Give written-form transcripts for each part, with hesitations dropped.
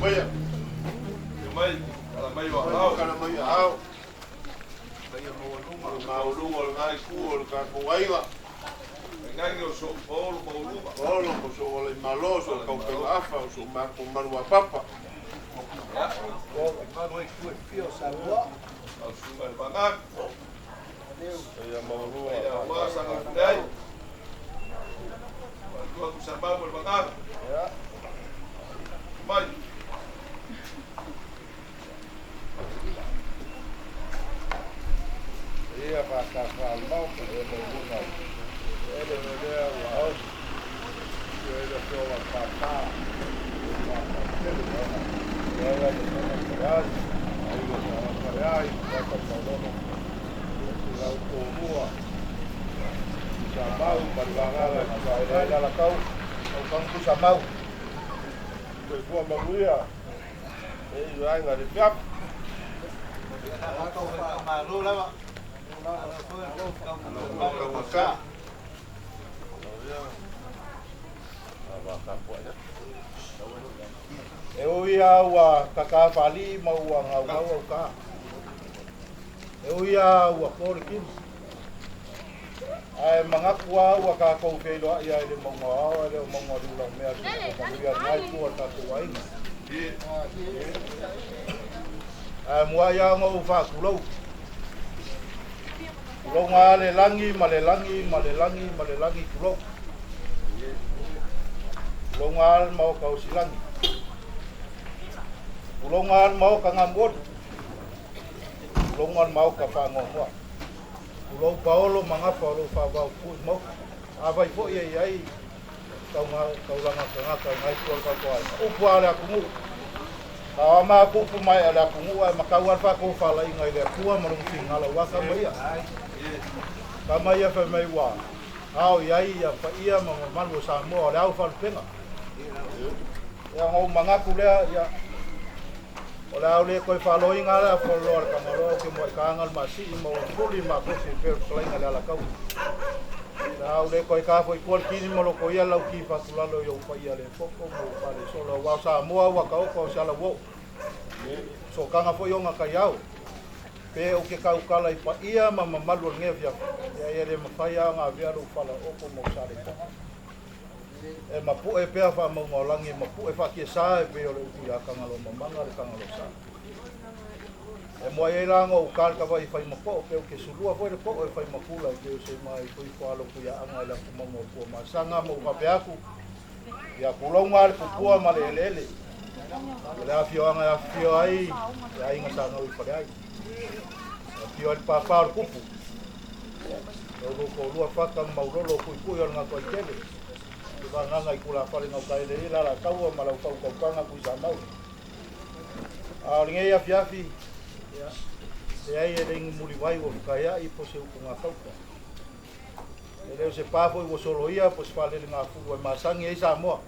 Maia. Mai, ala mai o ao. Kala mai ao. Maualuga o lena itu o le tatou aiga. Ngangi o sou paolo mauluga. Paolo mo sou alaimalo, sou taupegaafa, o sou matou maluapapa. Ia. Au susuga i le Vagaga. Ia maualuga. Ia aua saga fulai. Faletua Tuisamau ma le Vagaga. Mai. Ia faatafaalumao e maualuga ele o lea ua aosi ia i le afioga i le Papa faatele ia le Faleai aiga sa Faleai Papa Paulolo lau toalua Tuisamau ma le Vagaga i Tuaele le Alataua lau Fagu Tuisamau. Soifua manuia e i vaega le fiafu. E ui lava ua kaka faalii ma ua gaugau au ka. E ui lava ua po le kini. Ae manatu lava ua tatou feiloai ai i le mauga o Ao ae le o mauga o Liulaumea i se manuia lena itu o le tatou aiga. Ae muai lava ona ou faatulou. Tulou ga le lagi ma le lagi ma le lagi ma le lagi tulou. Tulou ga le maota o Silagi. Tulou ga le maota Gamuoli. Tulou ga le maota Faanoanoa. Tulou paolo ma gafa o lou faavao pui maota. Afai foi e i ai taulaga tagata i nai tua o le tatou aiga. Upu a le atunuu. A o a matou upu maea le atunuu ae matau lava le faatofalaiga i le Atua ma lona finagalo aua tama ia. Tama ia fai mai ua ao i ai ia paia ma mamalu o Samoa o le ao faalupega. Ia ona ou manatu lea, ia, o le a ou le toe faaloina le afualoloa o le Tagaloa ou te muaikaga le masii ma ua fuli ma kofi e pei o le fetalaiga i le Alataua. O le a ou le toe ta foi i tua le kini ma loko ia lau ki fatulalo i ou paia le poto ma ou faalesolo aua o Samoa ua taoto o se ala uo. Sootaga foi ona taiao. Pe ou te tautala i paia ma mamalu o lenei afiafi, ia e le mafai lava ona avea lou falaooto ma ou salepopo. E mapu'e pea faamauga o lagi, e mapu'e faatiesa e pei o le upu iā Tagaloamamaga le Tagaloasa. E muai ai la ona ou ta le tavae i Faimato'o pe ou te sulua foi le to'o e Faimakula e pei o se igoa e ifoifo alofu ia aga i le afumauga o Puamasaga ma ou faapea atu, Ia tulouna le pupua ma le eleele o le afioaga e afifio ai le aiga sa gau i Faleai. E afio ai le pāpā o le tupu, o lo toalua Fata ma Maulolo o Tuitui o le Gatoaitele, le vagaga i tulafale gaukaele i Lalataua ma lau fautautaga Tuisamau. A o lenei afiafi, ia, leai e le muliwai ua fekaiai po se upu gatauta. E le o se pa foi ua soloia po o se faalele gafulu e masani ai Samoa.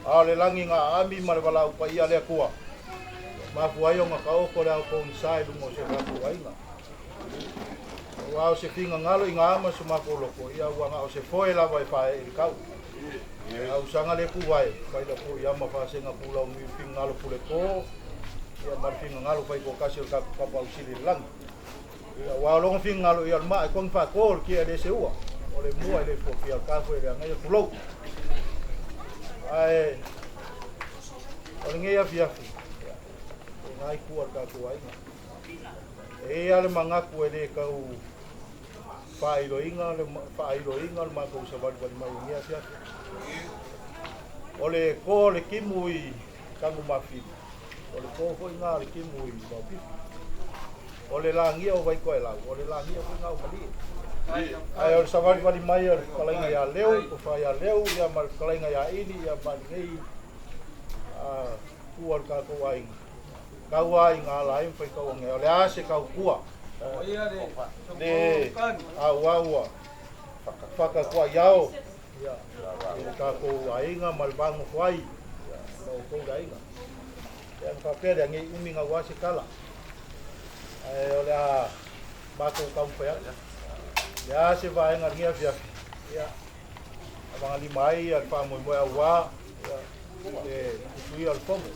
A o le lagi na aami ma le valaau paia a le Atua, mafua ai ona taoto le ao pogisa i luga o si o tatou aiga. Aua o se finagalo i ga ma so matou loto, ia ua na o se foe lava e faaee i le tau. A usaga le tuvae, faila foi ama faasega pulau ni finagalo pule po, ia ma le finagalo faitoatasi o le tatou Tapaau Sili i le lagi. Aua o lona finagalo ia o le maa e togi faato o le tia e le seua, o le mua e le fuafia o le tafu e le agaia tulou. Ae o lenei afiafi, e ngā itu a le tatou aiga. E i ai le manatu e le tau faailoina le faailoina le matou savalivali mai i lenei afiafi. O le to o le timu i Tanumafili, o le to foi ngā o le timu i Vaopipi. O le lagia o Vaitoelau, o le lagia foi ngā o Malie. Ae o le savalivali mai o le fetalaiga ia Leo, tofa ia Leo, ia ma le fetalaiga ia Ili, ia ma lenei tua o le tatou aiga. Tau lava i ngā ala ai ma faitauaga o le a se tautua le auau a whakatuaiao ia, i le tatou aiga ma le vanofo ai ia, ma outou le aiga. Ia, na faapea lea, nei umi gaua se tala. Ae o le a matou taumafai atu. Le a se vaega lenei afiafi, ia, avagalima ai ia le faamoemoe aua, ia, Le usuia o le fono.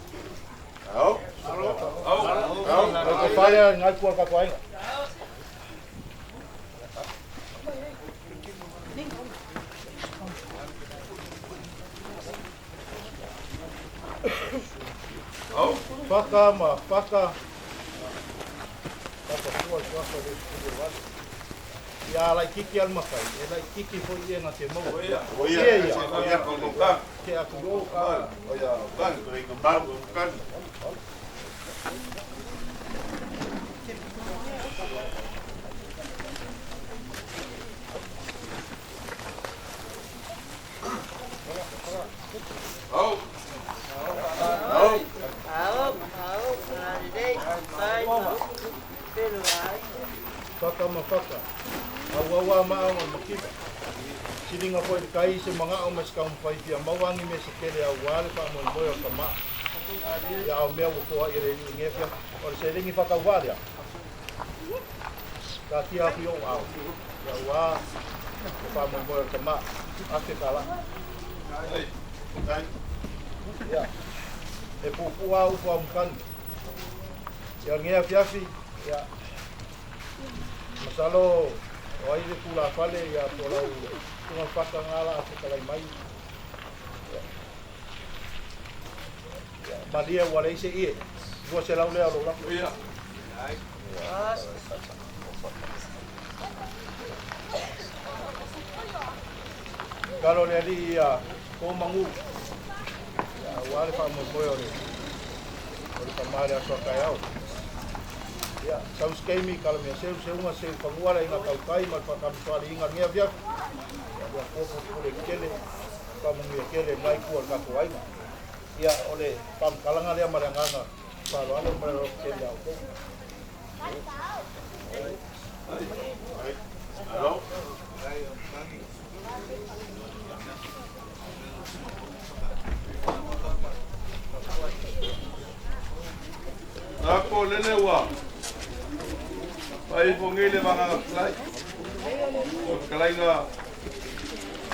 Au. Au. Au. Ko whaia ngai kua katoa aiga. Au. Whaka ma whaka. Whaka pua le whaka le sukulu wale. Ia lai kiki al makai, e lai kiki fo i e ngā te mau. Oia. Oia. Ia ia. Oia ko ka. Ke aku o ka. Oia. Kan. Ko mau kan. Au. Au. Ao, ao, alei, pai, pelo ai. Whaka ma whaka. Au au a maa o makiwa. Siringa foi kai se manga o mas ka umpai pia mawangi me se kele au wale pa mo moe o ka maa. Ia au mea ua koa i re ni ngefia. O le se ringi whakauwaria. Ka tia aku i o au. Ia ua o pa mo moe o ka maa. Ake ka la. Ai. Ai. Ia. E pupu au pa umkani. Ia ngea fiafi. Ia. Masalo o ai le kula fale ia po lau tunga whaka ngala a whakalai mai. Ia. Ia, malia ua leise ie. Ua se lau lea o lou lako. Oia. Kalo le ali ia ko mangu. Ia ua le whaamoemoe o le o le kamale aso a kai au. Ia, sau skeimi kala mea seu seu unga seu panguara inga kaukai ma le whakamtoali inga ngea fiafi. Ia ua koko pule kele, whamungia kele ngai kua le kato aiga. Ia, o le pamkalanga lea ma le anganga whaaloalo ma le roko kele au kou. Ai. Alo. Ako lele ua. Pai fongi le vanga klai. O kalainga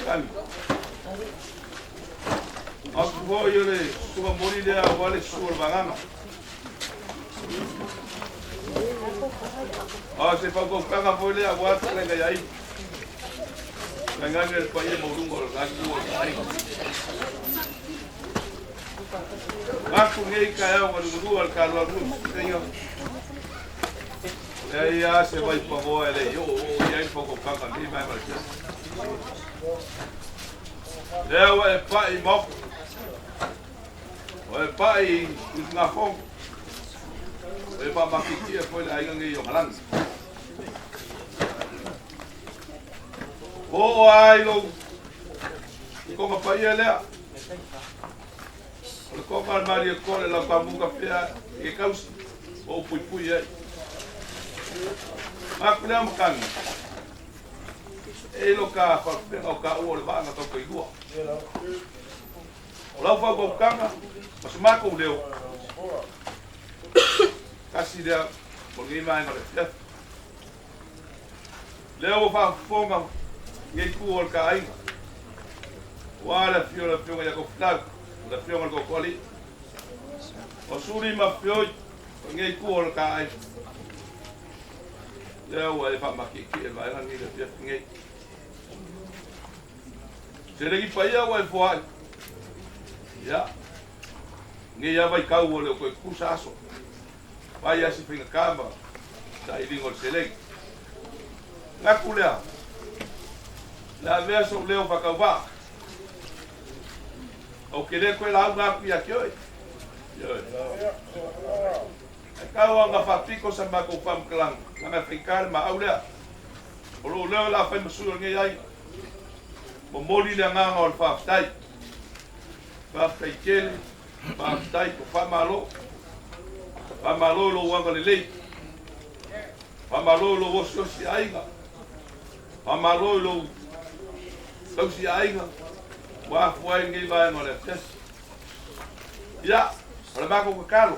kan. Aku ho yo le suga mori le a wale suga vanga. A se pa ko kanga fo le a wa kalainga yai. Kanga le pa ye morungo la ku o ai. Aku ngei ka ya wa lu al ka lu senhor. E ia se vai pa voa ele yo o ia po ko kanga ni mai mai. Leo e pa i mop. O e pa i ngā fong. E pa makiti e foi le aiga ngi o malang. O ai lo ko ma pa ia lea. O le konga al mari e kore la pamuka pea e kausi. O pui pui ai. Maku lea makanga. E lo ka whakapena o ka ua o le vaanga tau kai lua. O lau whakaukanga, ma se mākou leo. Kasi lea, mo ngei maenga le fiafi. Leo o whakafonga ngei ku o le ka ainga. Wa le fio le fionga ia ko flau, le fionga le kokoli. O suri ma fioi, o ngei ku o le ka ainga. Leo ua e whamakiki e vaenga ngi le fiafi ngei. Se rengi paia ua e foai. Ia. Ngei ia vai kau o leo koe kusa aso. Vai asi whinga kama. Sa i ringo le selengi. Ngaku lea. La vea so leo whakauwaa. O ke le koe lau ngaku ia ki oi. Ioi. E kau anga whapiko sa mako whamkalang. Langa whaikare ma au lea. O lo leo la whai masui o ngei ai. Mo moli le anganga o le whaftai. Whaftai kele. Whaftai ko whamalo. Whamalo lo wanga le lei. Whamalo lo wosi osi aiga. Whamalo lo tausi aiga. Wa fuai ngei vaenga o le afesi. Ia, o le mako kakalo.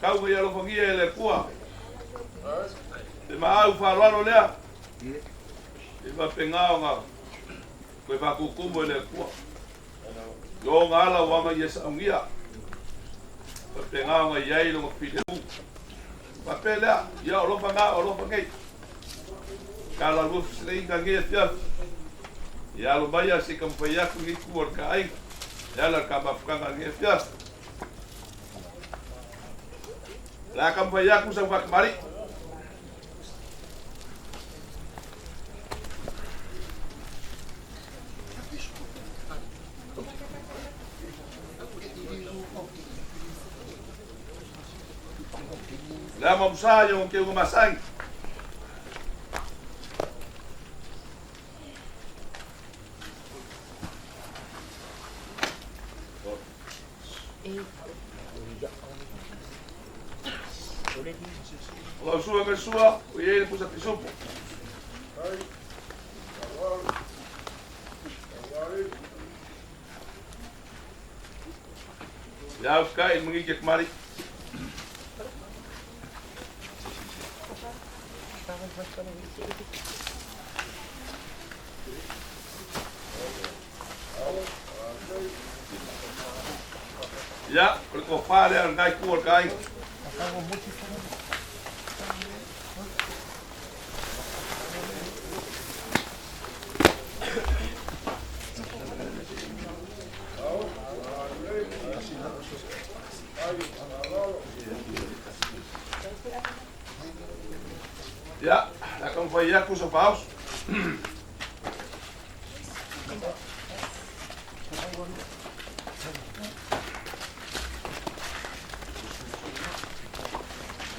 Kau ngai alofangia e le kua. Te maau whaloalo lea. I mapengao ngā. Koe whakukumu e le kua. I ona ala ua aga ia saʻugia, faapena ona i ai lona filemu. Faapea lea, ia o alofa na o alofa nei. Ka la lua feseleiga nei afiafi. Ia alo mai a se i taumafai atu lenei itu o le ta aiga e ala i le ta mafutaga i lenei afiafi. O le a taumafai atu sau faatamalii. Le ama musa i o ke unga masani. O lau sua me sua, o iei le pusa pisupo. Ia uka i mangi ke kumari. Ia, o le tofa lea o lenai itu o le ta aiga. Ia, o le a taumafai atu sau faaoso.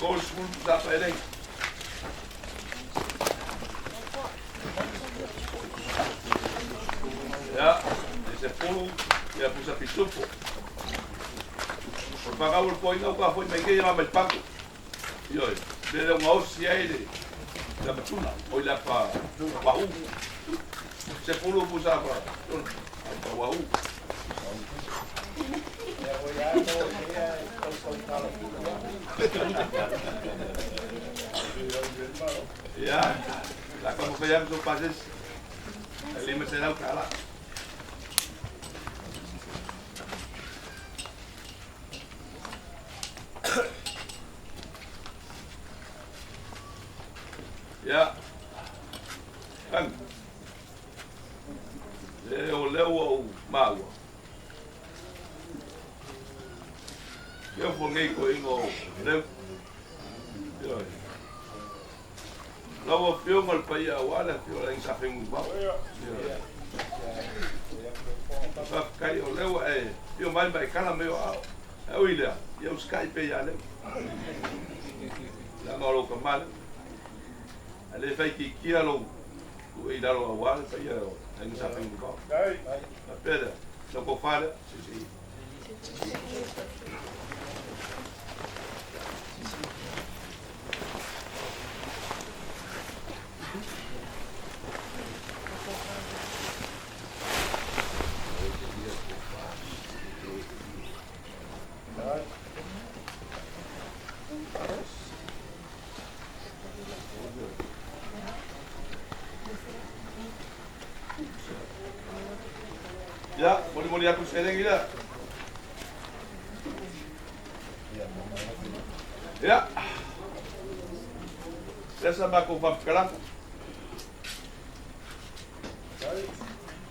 30 pusa paelegi. Ia, e 10 ia pusa pisupo. O le fanau o le toeaina ua foi mai nei ia mai le pango. Ioe, mea lea ua gaosi ai le lamatuna, oi le apa pahū. 10 pusa apa, apa wahū. Ia, la taumafai atu sau pasese, e $500. Ia, tagi. E o lea ua ou maua. Ke fo nei ko ingo leu. Ioe. Lau afioga le paia aua le afioga le sa fengu vao. Ioe. Faafetai o lea ua e afio mai ma e kala mai o ao. E ui lea, ia usikai pea ia leu. Leaga o lou tama lea. Ae le faitiitia lou tuu i lalo aua le paia o Aiga Sa Faiguvao. Faapea lea, lau tofa lea, se i. Ia, molimoli atu le seleni lea. Ia, lea sa matou faamatalaga.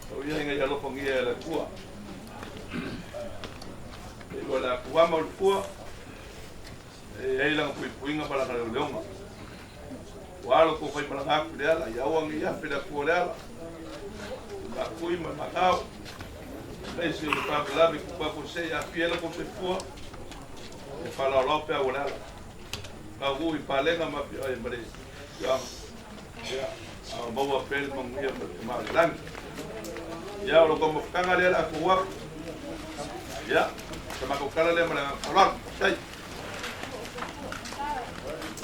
Tau ia ina ia alofagia e le Atua. E lua le Atua ma o le Fua, e i ai lana puipuiga ma lana leoleoga. Ua alo tou faimalaga atu i le ala, ia aua ne i afe le Atua o le ala. I maakui ma le maagao. Aemaise o le faalavelave i tupu faafuasei aafia ai lo tou soifua, ia faalaolao peau o le ala. Taunuu i palega ma afioaga ma le afioaga. Ia, a o maua pea le manuia ma le tama o le lagi. Ia, o lo tou mafutaga lea o le a tuu atu. Ia, o sa matou tala lea ma le agaga faaaloalo. Faafetai.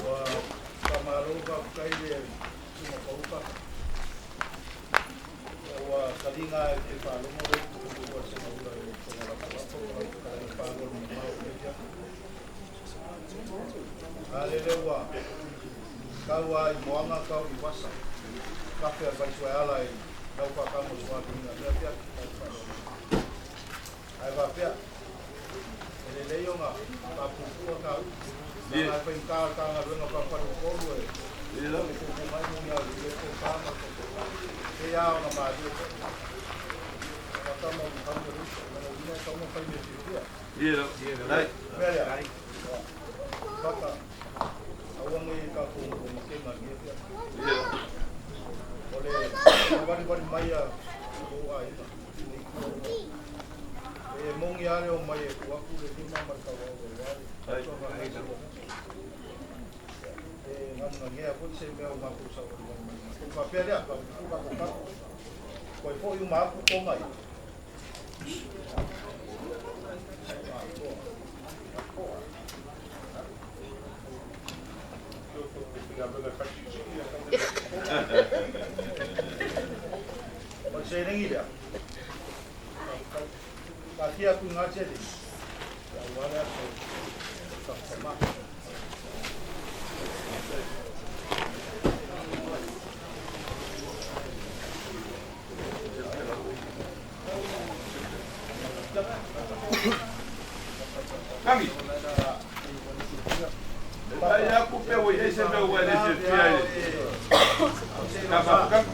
Ua faamalo faafetai le Susuga Pauta. Ia ua taliga e te faalogo le upu a le Sagaula i le Fofoga Lapalapa ma lau fetalaiga Pagolo mamao o lenei afi. A lele ua kau lava i moaga kau i vasa, kafe a le vaisuaeala i lau faakamo suaviga mea pea lau faalogo. Ae faapea, e lelei ona faapuupuu a ta upu. Leaga e faigata o le ta galuega faa-faleupolu e puupuu mai moni a le tofa ma le faautautaga. E pei lava ona malie foi. Fata ma Muhammad le uso, o lona uiga e tatau ona fai mea fiafia. O le mea lea, Fata, aua ne i tatou matega i lenei afiafi. O le savalivali mai a lou aiga i le itu aua. E moni lava le omai e tuu atu le lima ma le tauau aua le soaga. E nagenagea foi se mea o matou savalivali mai. Ona faapea lea, faapuupuu tatou tala. Toe foi uma atu toga ia. O le seleni lea, taatia atu i ina le seleni, aua le aso o tafatama. Kagi. E tai aku pe ua i ai se mea ua e le silafia i le Kamapu.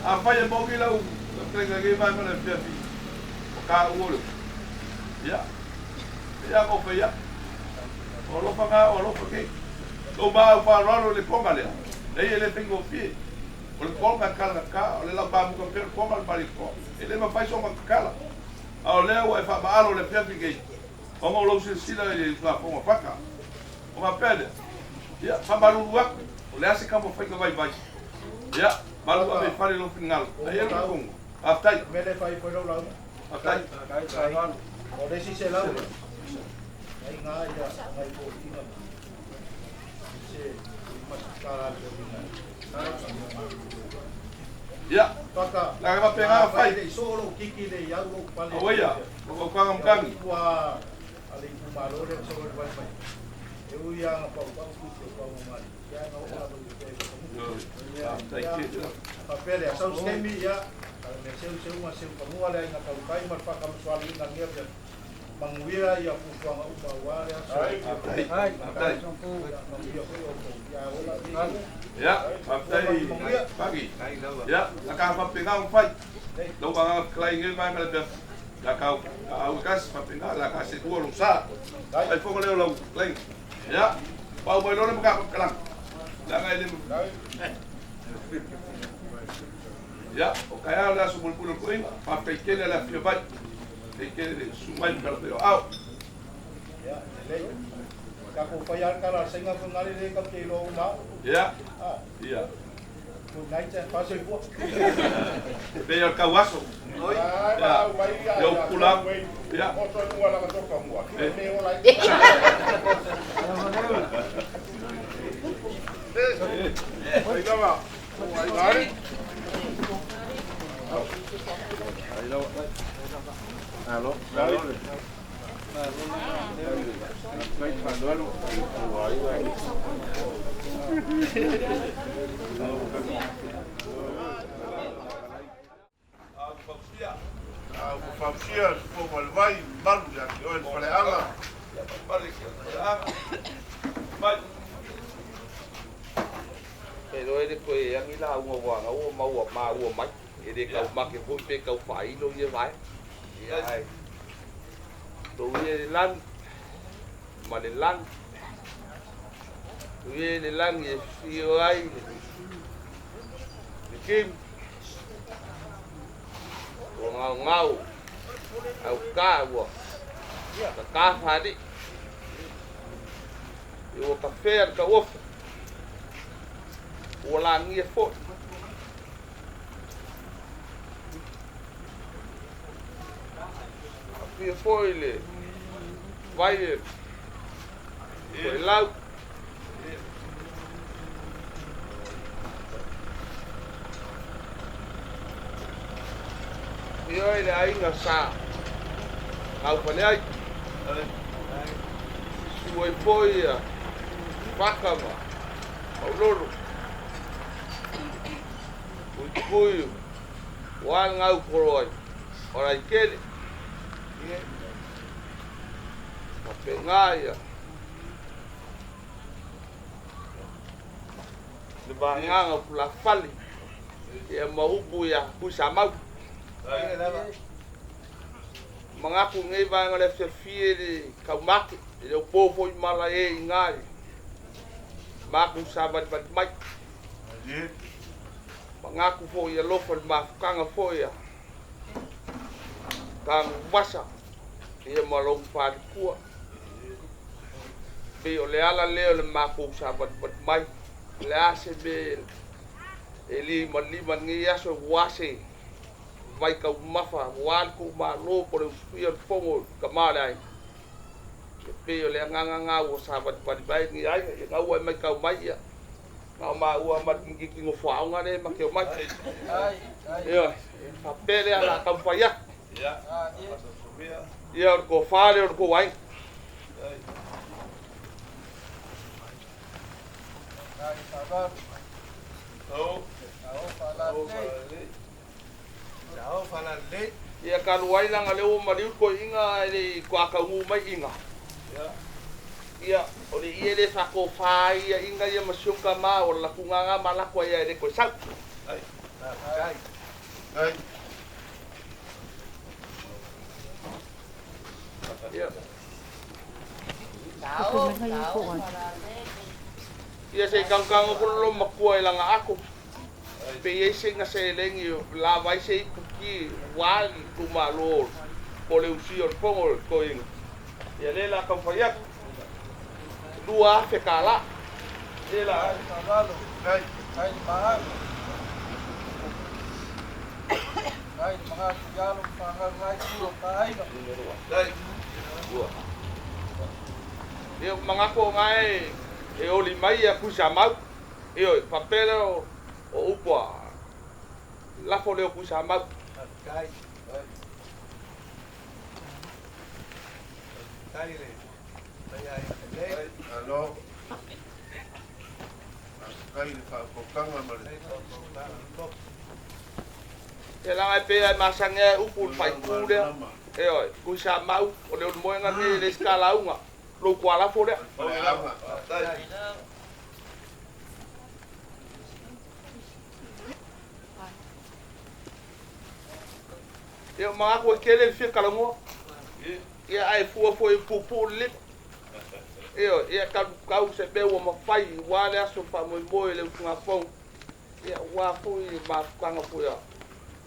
Afai e moni lau fetalaiga i lenei vaega o le afiafi o ka ua le ia, e ia ma fai atu. O alofa ngā o alofa kei. Lou maau faaaloalo i le koga lea, leai e le faigofie. O le koga e kalagata, o le lau mamuga pea o le koga o le malie-koa. E le mafai soona tatala. A o lea ua e faamaalo i le afiafi nei, ona o lou silasila i le usugafono a Fata. Ona faapea lea, ia, faamalulu atu, o le a se taumafaiga vaivai, ia, malu ave i fale lou finagalo. Ae i ai le talitonuga. Faafetai. Faafetai. Ia, la ka faapena ona fai. Auaia, o fautuaga matagi. A le itumalo lea na savalivali mai e ui lava ina paupau tiute o Paumamali, ia na oo lava i le Faafetai tele lava. Faapea lea, sau se taimi, ia, a o le mea seuseuga seufanua le aiga talutai ma le faatamasoaliiga i lenei afiafi, manuia ia fuafuaga uma aua le aso. Faafetai. Faafetai. Ia, manuia foi outou. Ia, ola i Ia, faafetai Pagi. Ia, la ka faapena ona fai. Lau agaga fetalai i lenei vaega o le afiafi, la ka au e tasi faapena, la ka selua lou sa. Fai fono lea o lau fetalaiga. Ia, pau mai loa le matafakalaga. Leaga e le... Ia, o taeao le aso mulimuli o le toeaina, faafetai tele le afifio mai. Faafetai tele le susu mai ma Kalapeo Ao. Ia, lelei. Tatou fai lava le tala a le Saina foi nale lea tatou te iloa uma au. Ia, ia. Good night and faasoifua. Pei o le tauaso. Ia, ia upu la. Ia. A ua fausia le fofoga o le vai, malu ia te oe le faleaga. E iloa le toe agi lauga ua ana ua maua maua mai. E le tau make foi pe tau faailo ia vaega. Ia ae tou ia i le lagi ma le lagi. Tou ia i le lagi e afio ai le Kim, ua gaogao auka ua tata faalii. Ua tafea le tauofa, ua lagia foi. Afio foi le vai e Toelau. Afio ai le aiga sa Gaufaleai. Susu ai foi ia Faka ma Maulolo. Puipui ua le gaupolo ai o Laikele. Faapena ia le vagaga o tulafale ia ma upu ia Tuisamau. Manatu i lenei vaega o le afiafi e le taumate, e le o po foi mala e i ina i matou savalivali mai. Manatu foi alofa i le mafutaga foi a Tanuvasa ia ma lou faletua. Pei o le ala lea o le matou savalivali mai. O le a se mea e limalima i lenei aso aua se vaitaumafa, aua le tou malo po o le usuia o le fono i tama o le aiga. E pei o le agaga lena ua savalivali mai ai lenei aiga. Ia na ua e matau mai, ia na o maua ma le tamaitiiti nofoaoga lea ma te omai. Ioe, faapea lea o le a taumafai atu. Ia o le tofa lea o le tou aiga. Ia talu ai leaga o lea ua maliu le toeaina ae le i toa taunuu mai iga. Ia, o le ie lea e faatofa ai ia iga ia ma si ou tama o le latou gaga ma latou ai e le toe sau. Ia. Ia se i tanutanu atu le loomatua i lana ato, pe i ai sina seleni e lava ai se ipuki aua le itumalo po o le usia o le fono o le toeaina. Ia lea o le a taumafai atu, $2,000. Lea o le a. Ia, manatu o na e oli mai ia Tuisamau. Ioe, faapea lea o upu a lafo lea o Tuisamau. Ia leaga e pei lava e masani lava e upu i le faaitu lea. Ioe, Tuisamau, o le ulumoega lenei e le isi talauga, lou tualafo lea. Ia, o manatu e tele le fia talanoa. Ia, ae fua foi e puupuu le lima. Ioe, ia tau se mea ua mafai aua le aso faamoemoe o le usugafono. Ia, aua foi le mafutaga foi a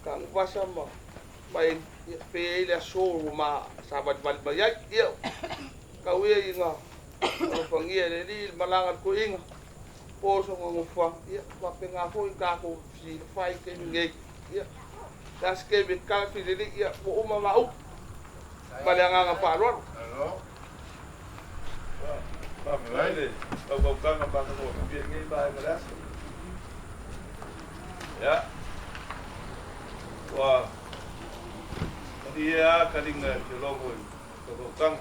Tanuvasa ma ma ia, pe i ai le aso ua ma savalivali mai ai. Ia, tau ia ina alofagia e le Alii le malaga a le toeaina, po sona nofoaga, ia, faapena foi tatou fesilafai i le taimi nei. Ia, le a se taimi e tatala filelei, ia, ua uma ma upu. Ma le agaga faaaloalo. Faafetai le fautautaga matagofie i lenei vaega o le aso. Ia, ua malie lava taliga e te logo i fautautaga.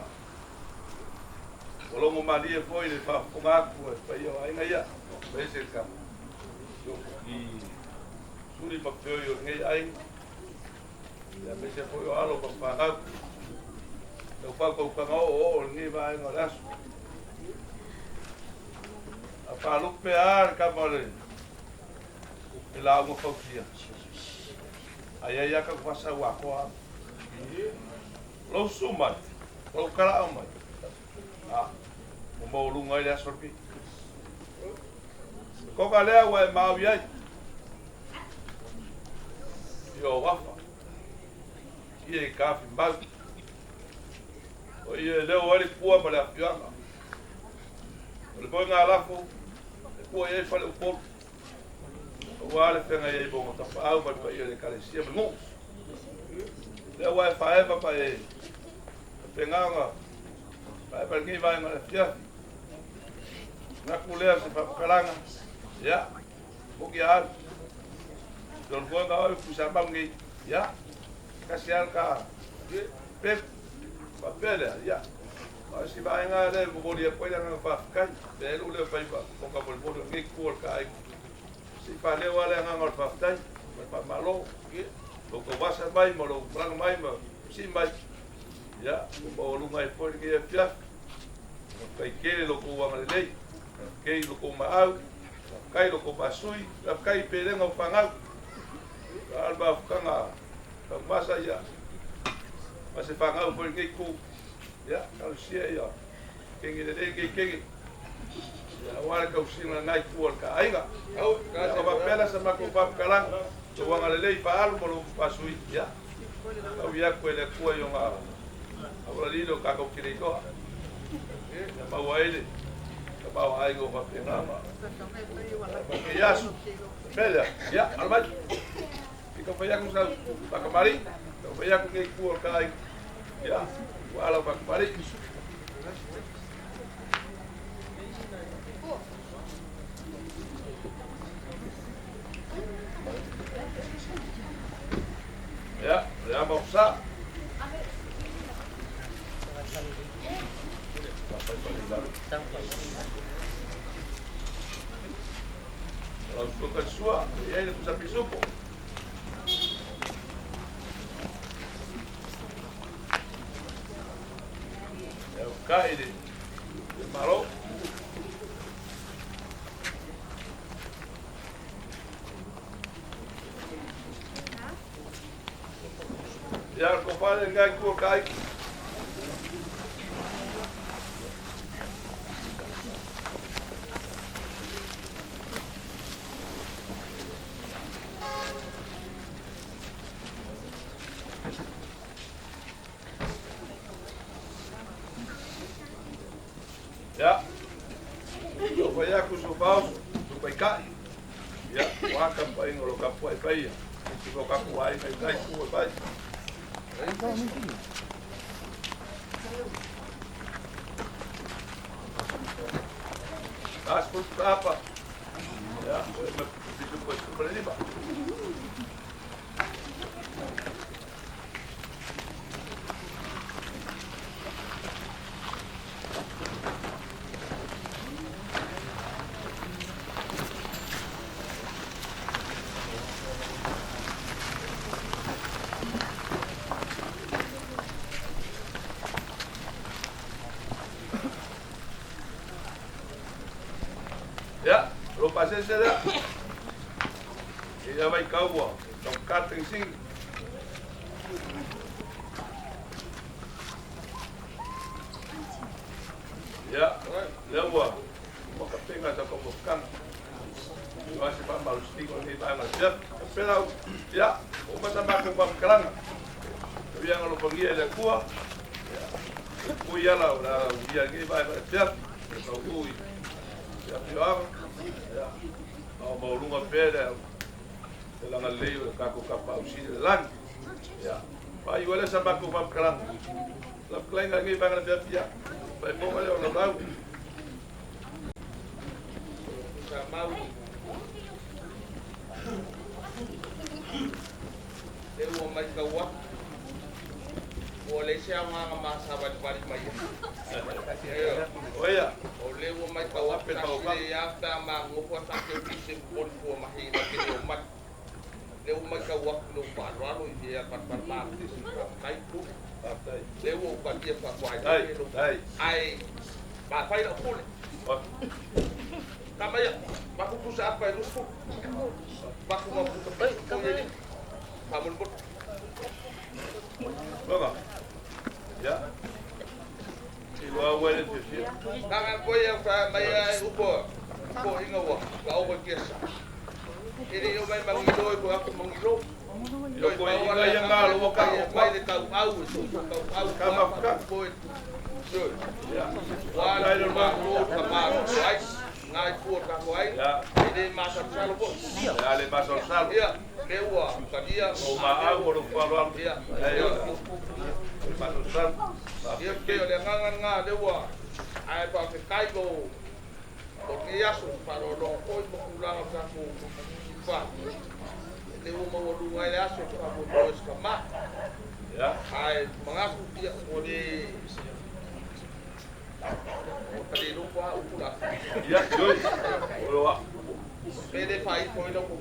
Ua logo malie foi le faafofoga atu a le paia o aiga ia, aemaise le i suli ma feoi o lenei aiga, aemaise foi o alo ma fanau. Lau fautautaga oooo i lenei vaega o le aso. A faalupe lava le tama o le lauga fausia, a i ai lava tau faasau atoa au. Lou susu mai, o lou tala'au mai, a ua maualuga ai le aso lenei. Toga lea ua e maui ai i ou afa, ia i tafimau. O ia e leo ai le pua ma le afioaga. O le moega lafo e pua i ai Faleupolu, aua le feagai ai ma ona tapaau ma le paia o le Ekalesia ma le nuu. Lea ua e faaeva ma e faapena faaeva i lenei vaega o le afiafi. Manatu lea o se faamatalaga, ia, moni a au. Lona moega o au Tuisamau nei, ia, tasi lava le ta pepu, faapea lea, ia, o si vaega lea e momoli atu ai le agaga faafetai, pe lou leo fai ma fofoga molimoli o lenei itu o le ta aiga. Se i faaleo lava le agaga o le faafetai ma le faamalo, lou tauasa mai ma lou malaga mai ma sii mai. Ia, ua maualuga ai foi lenei afiafi. Faafetai tele lo outou agalelei, faafetai i lo outou maau, faafetai i lo outou faasui, faafetai i pelega o fanau. A o le mafutaga taumasa ia, ma se fanau foi i lenei itu. Ia, talosia ia kege lelei lenei kege. Ia, aua le tausiga o lena itu o le ta aiga. Ia, ona faapea lea sa matou faafetalaga, lou agalelei faaalu ma lou faasui. Ia, tau atu e le Atua i ona aualalilo tatou te le iloa. Ia maua ai le tamaoaiga o faapena ma lenei aso. Mea lea, ia, alo mai. Se i taumafai atu sau faatamalii, taumafai atu lenei itu o le ta aiga. Ia, ua ala o faatamalii. Ia, o le ama o sa. O lau suka sua, e i ai le pusa pisupo. Ia, o kai le malo. Ia, ko whare ngai kua kai. Ia, o whai aku so whaoso, so whai kai. Ia, o aka painga o lo kapua e paia. E te o kapua ai ngai kai kua pai. As por tapa. Ia, o e me pisu po e lima. Ia, lo pasese lea. Ia vai kaua, tau kata i singi. Ia, lea ua makapenga sa kamofukanga. Ia se fa malustigo ni ba na sia. Pela ia, o masa ma ko pa kalanga. Ia ngalo pangia le kua. Ia, ku ia la la ia ni ba ba sia. Ka ui. Ia pia. Ia. O maulunga pele. Le langa lei o ka ko ka pa usi le lagi. Ia. Pa i wale sa ma ko pa kalanga. La klanga ngi ba na pia. Pa mo le o la Sa mau. Le ua mai kaua. Ua le se au nganga maha wali wali mai. Oia. O le ua mai kaua pe tasi le ia pea ma ngofo sa ke pise poli fua mahi na ke leo mai. Le ua mai kaua lo whaloalo i ia pat pat ma kai pu. Le ua ukatia wha Ai, ai. Ai, ma whai lau pule. Kama ia, maku pusa apa e lufu. Maku maputa pusa ni. Pamul put. Baba. Ya. I wa wele te fia. Kanga koe ia wha mai ai upo. Ko inga wa, ka ogo kesa. Ere o mai mangilo e ko aku mangilo. Io ko inga ia ngā lo ka o mai le tau au e tu tau au ka mafuka. Ko e tu. Ya. Wa le ma lo ka ma ai ngai pu ka ko ai. Ya. Ere ma sa salo po. Ya le ma sa salo. Ya, le ua ka dia o ma au o lo whaloalo. Ya. Ya. Ma sa salo. Ia ke o le nganga ngā le ua ai pa te kai lo o ni aso pa lo lo koi mo kulanga ka ko pa. Le ua maua lunga le aso pa mo to ska ma. Ya. Ai mangaku ia o le o ka le lo pa upula. Ya, yoi. O lo wa. Pele fai koi lo ko.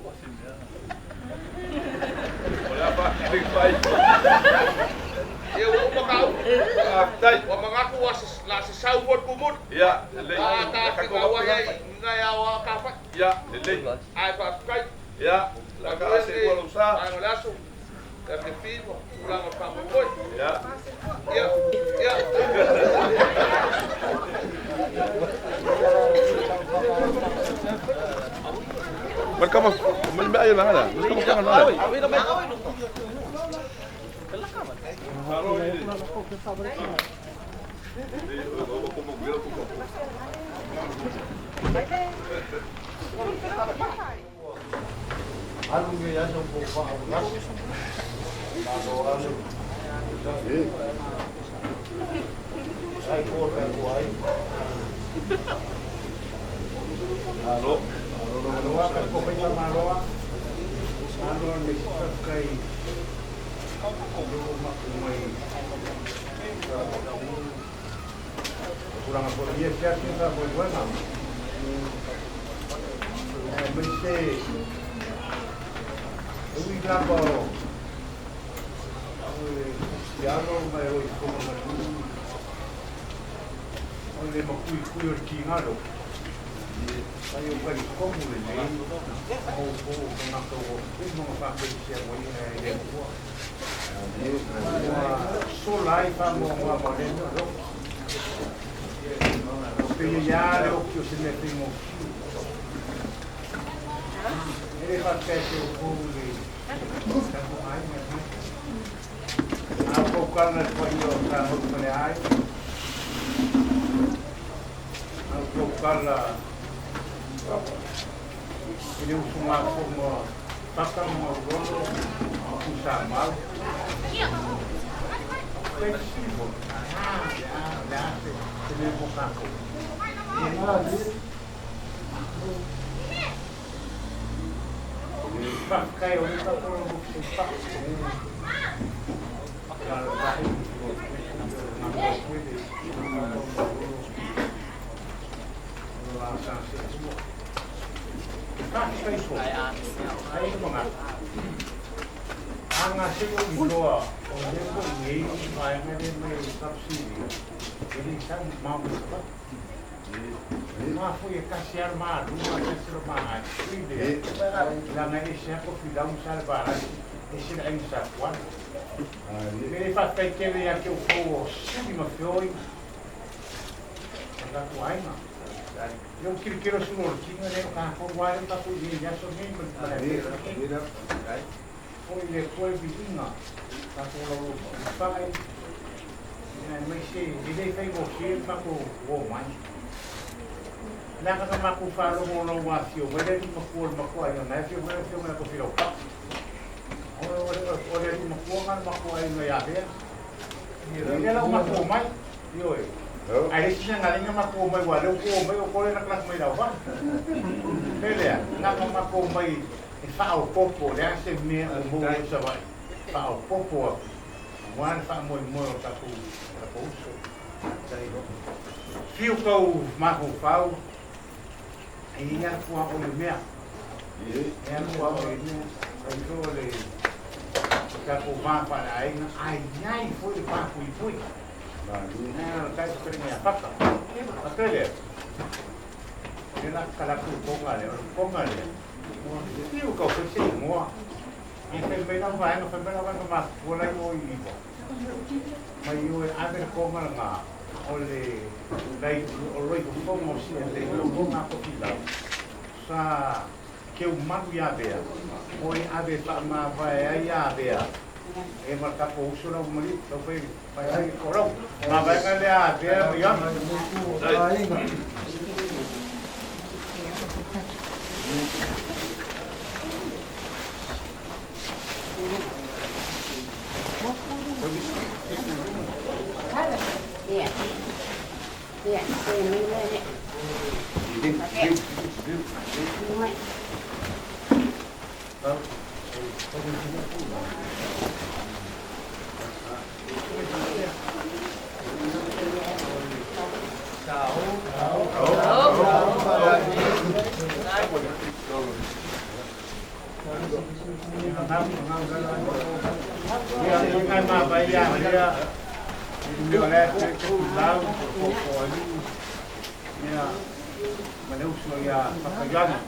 O la pa ki fai. Ia ua uma ka upu. Faafetai. Ua manatu ua la sasau foi le tumuli. Ia, lelei. A tafinau ai ai i nai ao a ka fai. Ia, lelei. Ae faafetai. Ia, la ka ase ua lou sa. Vaega o le aso. Ia te fi ma tulaga o le faamoemoe. Ia. Ia, ia. Welcome. Mai mai la la. Welcome ka la. Alu nge aso po fa au lasi. Malo alu. Ai ko ka ko ai. Malo. Malo ka ko pe malo. Malo ni kai. Ko ma ko mai. Tulaga foi ia fia fia foi buena. Mai se ui lava o Cristiano mai o i koma manu o le makui kui o le kingalo ai o kai komu le nei o o ngaka o kuma nga fa pe se mo i le kua so lai fa mo nga mo le no o pe ia le o ki o se me pe mo ele fa pe se o ko le ka ko ai me a ko kana ko io ka mo ko le ai a ko kala ele usa uma forma passa uma rolo usa mal flexível ah se me bocaco Pakai o tá por um pa Anga se o iloa o le ko nei ai me me subsidy ele sa mau pa ma foi kasi arma lu ma kasi ma ai la ngai se ko fi da un salva e se ai sa kwa ele fa pe le ya que o fo si ma foi da tu ai ma eu quero su orquinho le ka ko wa ka ku ni ya so ni ma foi le foi vizinha ka ko lo pa ai mai se ele fai go se pa ko o mai na ka ma ku fa lo lo wa fio mai le ma ku ma ku ai na fio mai fio mai ko fio pa o o le ma ku ma ku ai no ya ve ni le ma ku mai io e ai se nga linga ma ku mai wa le ku mai o ko le na class mai da wa le na ma ku mai e fa o popo le se me o mo sa vai fa o popo wa fa mo mo ta ku ta ku so fio kau ma ku fa e ia ku o le mea e ku o le mea ai ko le ka ku va pa ai ai ai foi pa ku foi na ka se me afata atele ela kala ku ko ngale ko ngale fio kau se mo e fe me la va no fe me la va no ma ko la yo i mai yo a ver ko ngala o le dai o loi ko mo si le ko na ko fila sa que o mago ia ver o a ver pa ma vai ai a ver e ma ta ko uso la mali to foi vai ai oro ma vai ka le a ver ya Yeah. Yeah, Ngai ma vai ia lea. I mea o lea te kulau, ko ko ali. Ia ma le uso ia Papaiana.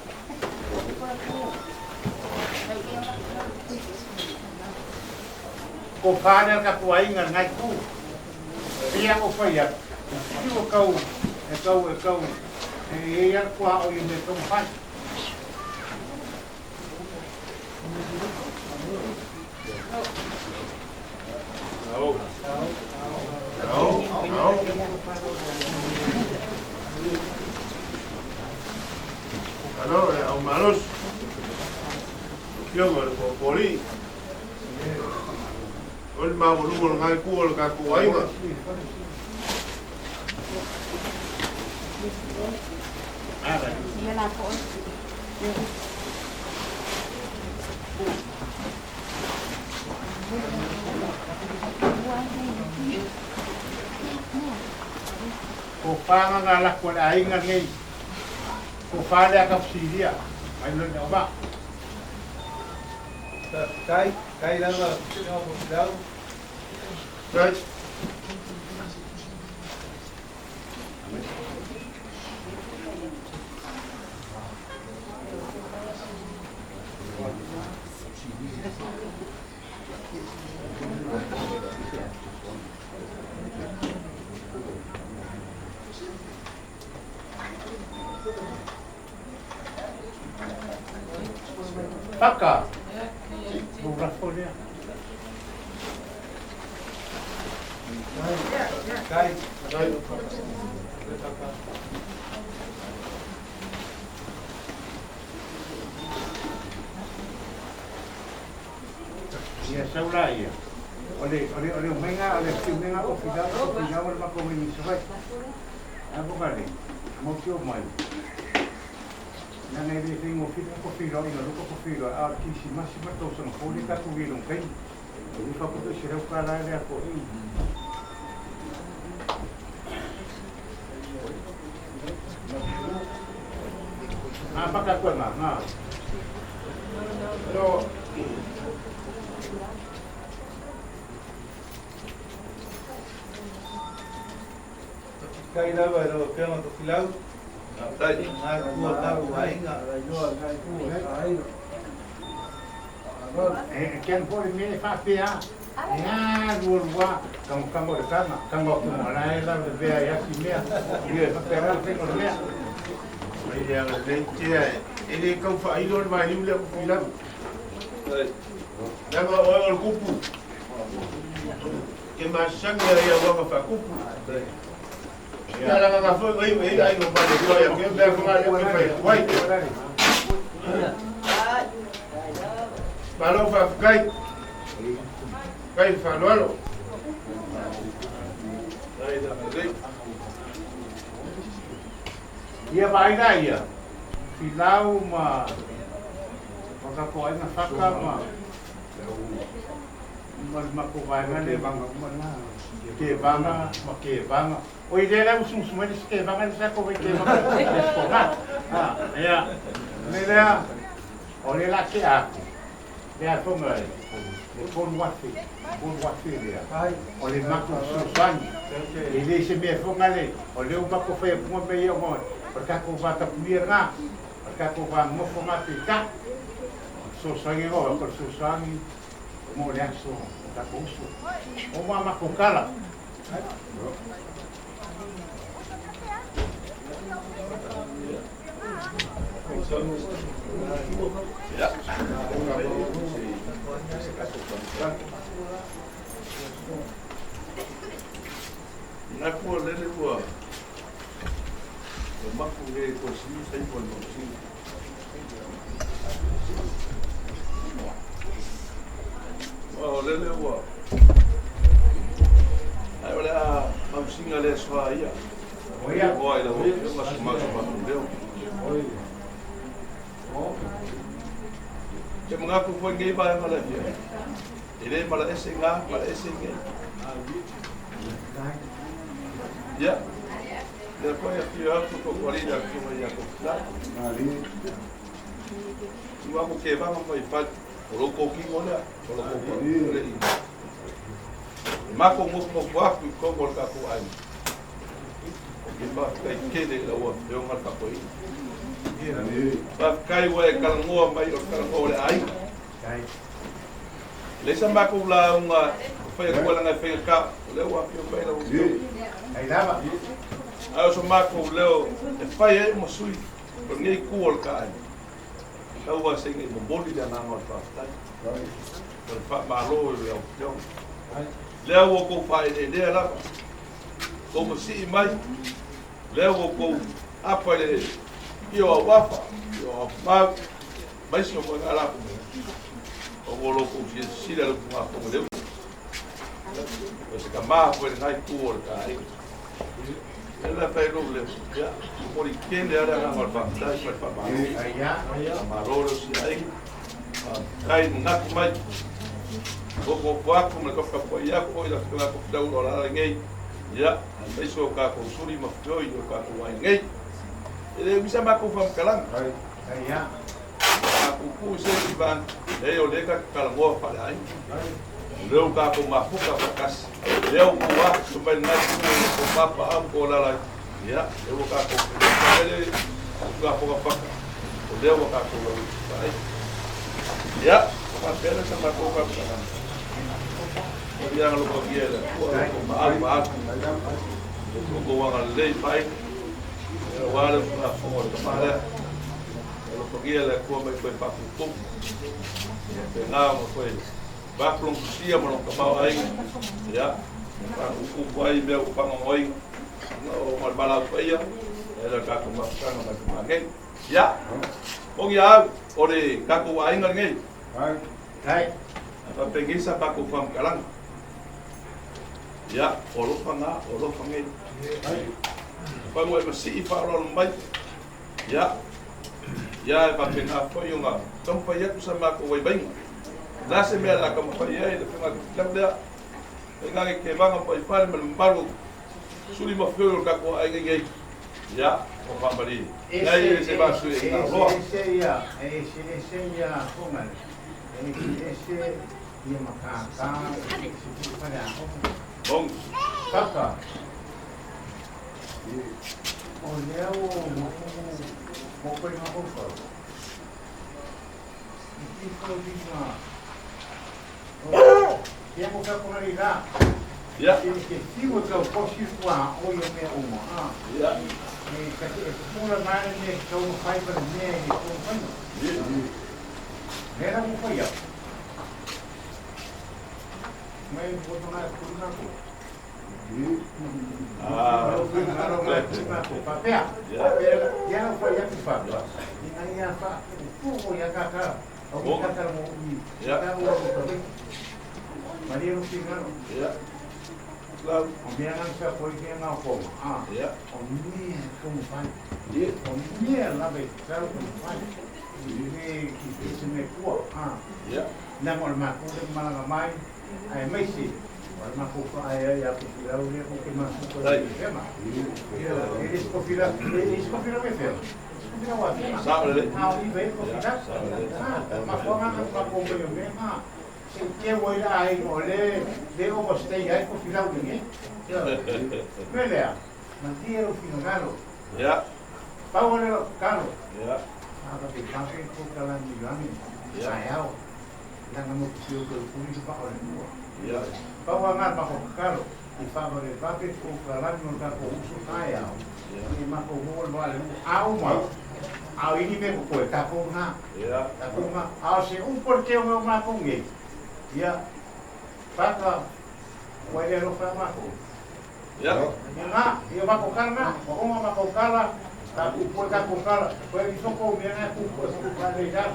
Ko whānea ka kua inga ngai ku. Ia o whaia. Ki o kau, e kau, e kau. E e ia kua o i me tong whai. Alo, le au malosi. Afioga i le Poapoalii. O le maualuga o lena itu o le tatou aiga. Ko whanga ngā lako le aiga nei. Ko whālea ka fusilia. Mai lo le oma. Kai, kai lava, lau. Kai. Paka. Lou lafo lea. Kai. Kai. Ia sau la ia. O le o le o le menga o le menga o fidau o fidau o le mako ni sawai. A ko kale. Mo ki o mai. Na nei le fingo fidau ko fidau ina luko ko fidau a ki si masi ma tau sang foli ka tu vi long kai. O ni fa ko te sirau ka la le ko i. A pa ka ko na na. No. Kai lava i lau afioga Tofilau. Faafetai. Ngai kua tatou aiga. E ken po le mea faapea e a lua lua kango kango le kanga kango ku mo la e la le vea ia si mea ia e faapea le fengo le mea. Mai le aga lei tea e le kau whailo le vailiu lea ko filau. Langa oe o le kupu. Ke masani a ia wanga whakupu. Ia langa ngā foi ngai e ai ngā male kua ia ke mea whanga lea ke whai kuai. Malo whawhikai. Kai whanoalo. Ia vaai ia. Filau ma ma ka ko ai whaka ma ma ma ko vai ma le ke vanga ma ke vanga. O i le la usung sumai ke vanga sa ko ke vanga. Ko ga. Ah, ia. Le lea o le la ke a. Le a fonga le pon wafi. Pon wafi lea. O le mako susani. E le se mea fonga le. O le o mako whea punga me ia mo. O ka ko va tapunia ngā. O ka ko va ngofo ngā te ka. Sosangi o ko sosangi mo le aso o ka ko uso. O ma mako kala. Ia. Na kua lele ua o maku le ko siu sai mo le siu. O lele ua ai o le a mausinga le soa ia. O ia. O ai la o ma su ma su ma leo. Ke mga ku foi ngai ba ma la ia. E le mala ese ngā, mala ese ngai. Ia. Le foi a fio atu ko ko le ko ia ko la. Ua ko ke vanga mai fat. O lo ko ki mo lea. O lo ko ko le i. makou nofonofo atu i totonu o le tatou aiga. Ou te faafetai tele i lau Afioga le tapuaiga. Faafetai ua e talanoa mai o le talanoa o le aiga. E leai sa matou lauga e fai atu ai leaga e faigata, o lea ua afio mai lau Afioga. Ae o so matou leo e fai ai uma sui o lenei itu o le ta aiga. Tau lava se i momoli le agaga o le faafetai ma le faamalo i lau Afioga. Lea ua outou faaeleelea lava, tou masii mai, lea ua outou apa i le pio auafa, pio aufamau, maise o moega lava, ona o lo outou silasila i le usugafono i le uso. O se tama foi lenā itu o le ta aiga. Lea la fai lou leo, ia, momoli tele lava le agaga o le faafetai ma le faamalo. Faamalo le usi aiga. Faafetai manatu mai. Nofonofo atu ma le taputapuai atu foi la fitoga tau o la lenei. Ia, aemaise o tatou suli ma feoi o tatou aiga nei. E le umi sa matou faamatalaga. A puupuu se isi vaega, leai o lea ta te talanoa faaleaiga. O lea ua tatou mafuta faatasi. Lea ua tou afifio mai lenai itu i tou papaaao ma tou alaala ai. Ia, lea ua tatou fai le usugafono faka, o lea ua tatou lauifuta ai. Ia, o faapea lea sa matou faamatalaga. O le alofagia e le Atua lo outou maau ma alu. Lo outou agalelei mai, aua le usugafono a le tama lea. Alofagia le Atua mai toe faapuupuu. Ia faapena ona toe vakulongusia ma lona tamaoaiga. Ia, faapuupuu ai mea ua faanonoina ona o le valaau paia e le tatou mafutaga mai tama nei. Ia, moni a au, o le tatou aiga lenei. Ae faapenei sa matou faamatalaga. Ia, o alofa na, o alofa nei. Afai ua e masii faaaloalo mai, Ia, ia e faapena foi ona taumafai atu sa matou vaivaiga. O le a se mea o le a taumafai ai le Afioga i le lea, faiga le kevaga ma faifale ma le mamalu suli ma feoi o le tatou aiga i ai. Ia, o faamalie. Leai e se vasu e ina loa. Ese ia, ese ese ia fonga. Ese ese ia makaka, ese ese ia Bom. Papa. O lea ua mo koe mafaufau i tifo lima o ia mo ka kona la. Ia. E ke fiu e kau kosi kua o ia mea uma. Ah. Ia. E ka te e pula mai ne kau no fai pa mea e kau fai. Mera mo fai au. Mai mo tona kuruna ko. Ah. Papea. Ia no fai atu fa. Ina ia fa pu ia kaka. O kaka mo i. Ia. Ka o ko. Maria no fingaro. Ia. Lau. O mea ngā sa koi ke ngā koma. Ah. Ia. O mea komu whai. Ia. O mea lawe tau komu whai. I ki te se me kua. Ah. Ia. Nā mo le mākou le malanga mai. Ai maisi. O le mākou fa ai ai a ko fila ule ko ke mākou ko le fema. Ia, e le sko fila, e sko fila me fema. Sko fila wa fema. Sa le. Ah, i ve ko fila. Ah, ma ko ngā ma ko me me ma. Se te wo ila ai o le le o stay ai ko fila ule nge. Melea, mantiero finogalo. Ia. Pau le kalo. Ia. Ah, ka te kafe ko kala ni lani. Ia. Ai au. Langa mo ki o ko kuri pa o le mua. Ia. Pau nga ma ko kalo. I fa le vape ko kala ni ka ko uso tai au. Ni ma ko mo le le au ma. Au ini me ko ta ko na. Ia. Ta ko ma. Au se un por te o ma ko nge. Ia. Paka. Wa le ro fa ma ko. Ia. Nga, ia ma ko kala, o ma ko kala, ta ku po ta ko kala, ko e so ko me na ku ko ko kala i da.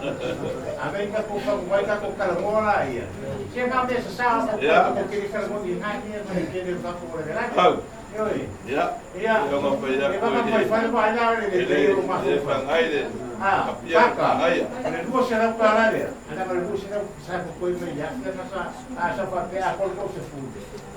Amerika ko ka ko ka ko kala mo la ia. Se ka me sa sa ko ko ke kala mo ni na ni ma ke le fa ko le la. Au. Oi. Ia. Ia. Ia ngā whai E va ka mai fai ma la le E le le o ma e whangai le. Ah, Kapia paka. whangaia. Le dua se la kala le. Ana ma le dua se la sa ko ko me ya na sa a sa fa pe a ko ko se fu.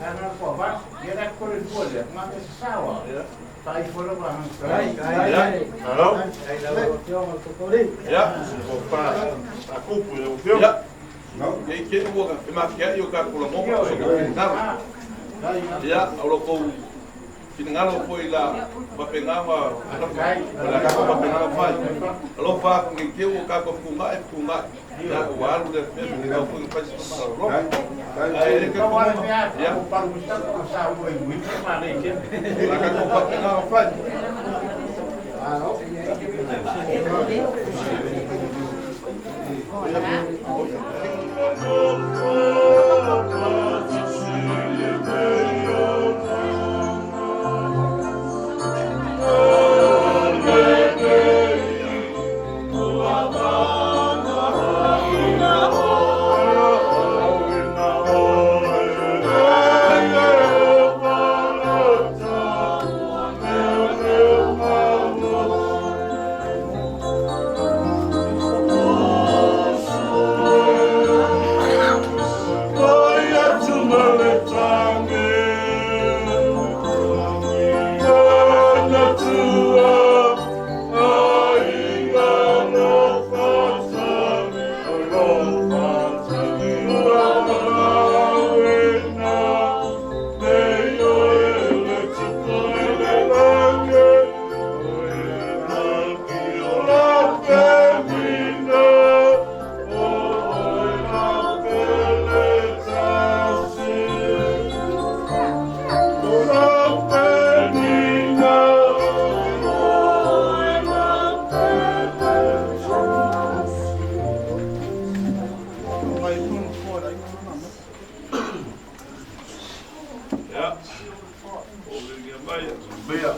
Ana ko va, ia na ko le dua le, ma me sa wa. Ia. Pai fora ba. Ai, ai, ai. Hello. Ai, lau Afioga le Tokori. Ia. O pa a kupu e o fio. Ia. Ke ke ua ka ma kia i o ka kula mo so ko naro. Ia, o lo kou finagalo foi la faapena ma o le tatou faapena fai. Alofa atu nei teu o tatou fetuga'i fetuga'i. Ia, ua alu le afiafi e tatau foi ona fai se faamalologa. Ae le talitonuga, ia, o la tatou faapena ona fai. Ia, o le mai, Mea,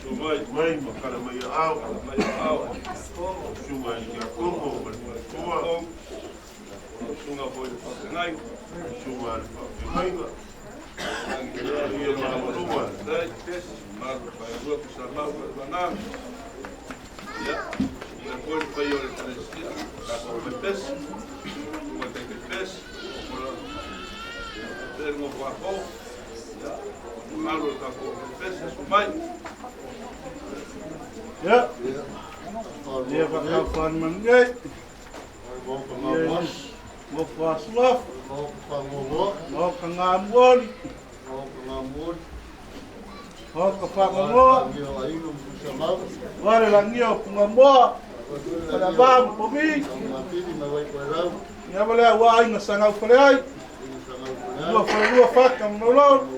su mai, mai ma kala mai au, mai au, sunga i kia kongo, ma le faletua, sunga foi le faafegai, sunga le faafegaiga, ia ia ma luma. Dai, malu failua kusamau ma le vagana. Ia, ina foi le paia o le ekalesia, tatou faipesi, sunga taitaipesi, o la pele gofoafou. Ia, malu le tatou faipesi, asu mai. Ia, ia faataufaani manugei. Ia gofoasulafo. Maoka gamuoli. Maoka faagogoa. Ua le lagia o pugamoa. Falavā ma povi. Ia ma lea ua aiga sagaufale ai. Lua falelua faka ma maulolo.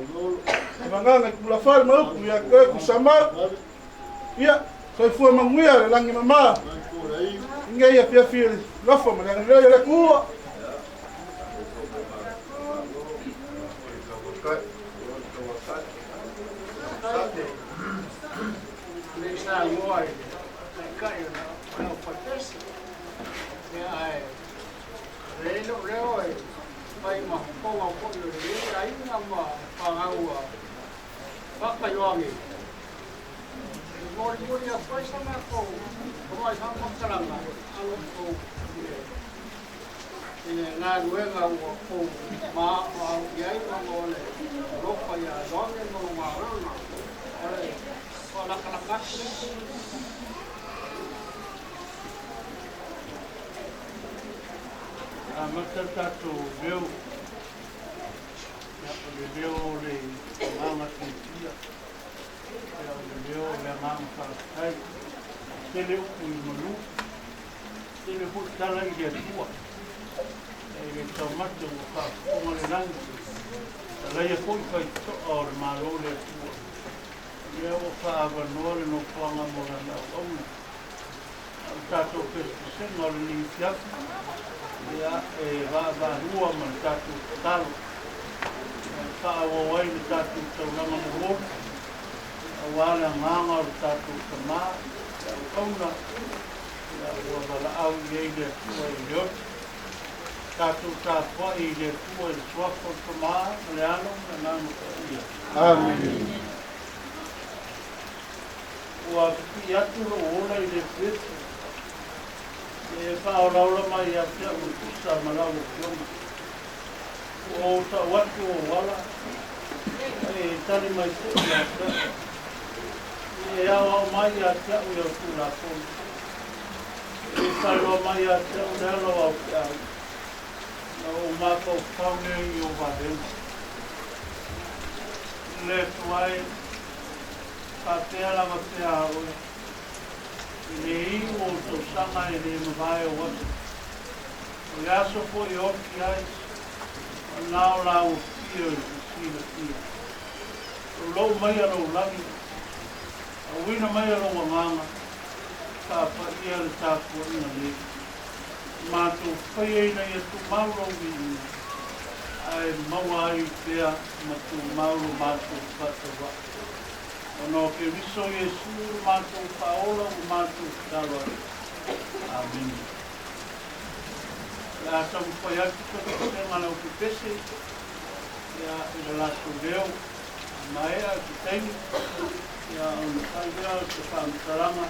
E magaga i pulafale ma upu ia koe kusamau. Ia, soifua manuia le lagi mamā. Inge ia fiafi le lofa ma le agalelei o le Atua. Le sa ngoa i le kai o na patesi. Ia ai. Le lo leo e pai ma ponga po i le ai na ma pagaua. Paka yoangi. Mori mori a pai sa ma ko. Ko mai sa ma kalanga. Alo ko i le ngā ruenga ua kou ma au i ai ma mo le ropa ia loge mo ngā ranga. O le whalakalaka atu le. Amata le tatou leo, ia o le leo o le agaga fiafia, ia o le leo o le agaga faafetai. Tele upu i malū, tele foi tala i le Atua. E le taumate ua faafofoga le lagi. Talaia foi faitotoa o le Malo le Atua. Ia ua faaavanoa le nofoaga mo lana auauna. A o tatou pesepesega o lenei afiafi, ia e vaavaalua ma le tatou tatalo. E faaauau ai le tatou taulaga momoli, auā le agaga o le tatou tamā, le auauna, ia ua valaau i ai le Atua i le oti. Tatou tapuai i le Atua i le suafa o le Tamā ma le Alo ma le Agaga Paia. Amene. Ua pipii atu lou ola i le efuefu. E faaolaola mai ia te au e tusa ma lau afioga. Ua ou tau atu o ala, e tali mai foi ia te au. E aoao mai ia te au i au tulafono. E faailoa mai ia te au le ala o au feau. Na ou mafaufau lea i o vavega. Le Atua e, faapea lava pea a oe, e le iu ou tausaga e le mavae ou aso. O le aso foi e oti ai, o lena o la ua fio i le silafia. Loulou maia lou lagi, auina maia lou agaga, faapaia le tapuaiga nei. Matou faia ina ia tumau lou viiga, ae maua ai pea ma tumau lo matou faatauvaa. Ona o Keriso Iesu lo matou Faaola ua matou tatalo ai. Amene. O le a taumafai atu toesesega a le aupepese ia i le latou leo, a maea se taimi ia ona fai lea o se faamatalaga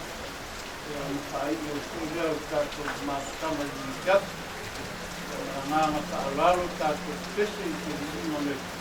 ia ona faaiu ai foi lea o le tatou mafutaga i lenei afiafi. O le agaga faaaloalo tatou pepese i se viiga o le Atua.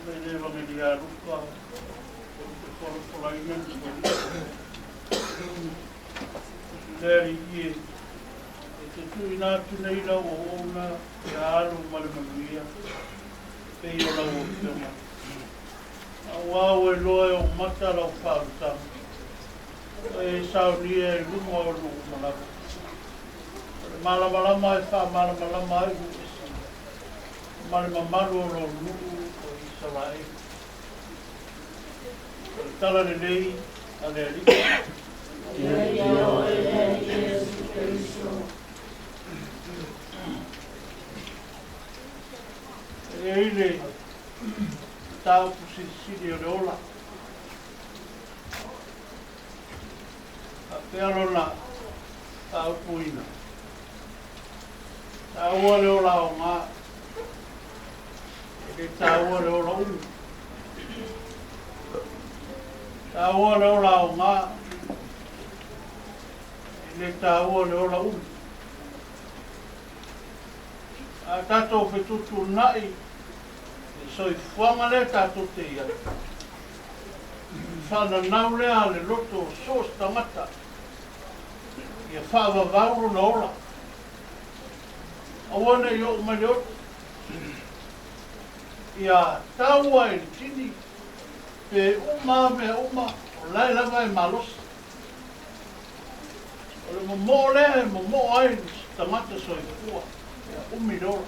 Mai le Evagelia a Luka ou te folafolaina le Sualii. Le Alii e, e te tuuina atu nei lau auauna ia alu ma le manuia, pei o lau Afioga. Auā ua iloa e ou mata lau faaolataga, o e saunia i luga o nuu uma lava. O le malamalama e faamalamalama ai nuu ese. Ma le mamalu o lou nuu o Isaraelu. O le tala lelei a le Alii. Ia te oe le Alii Iesu Keriso. E i ai le mataupu silisili o le ola. Faapea lona faaupuina. Taua le ola aoga, e le taua le ola umi. Taua le ola aoga, e le taua le ola umi. A tatou fetuutuunai le soifuaga lea tatou te i ai, faananau lea a le loto o so o se tagata ia faavavau lona ola. Aua ne i oo mai le oto. Ia taua i le tini, pe uma a mea uma, o la e lava e malosi. O le momoo lea e momoo ai le tagata soifua, ia umi le ola.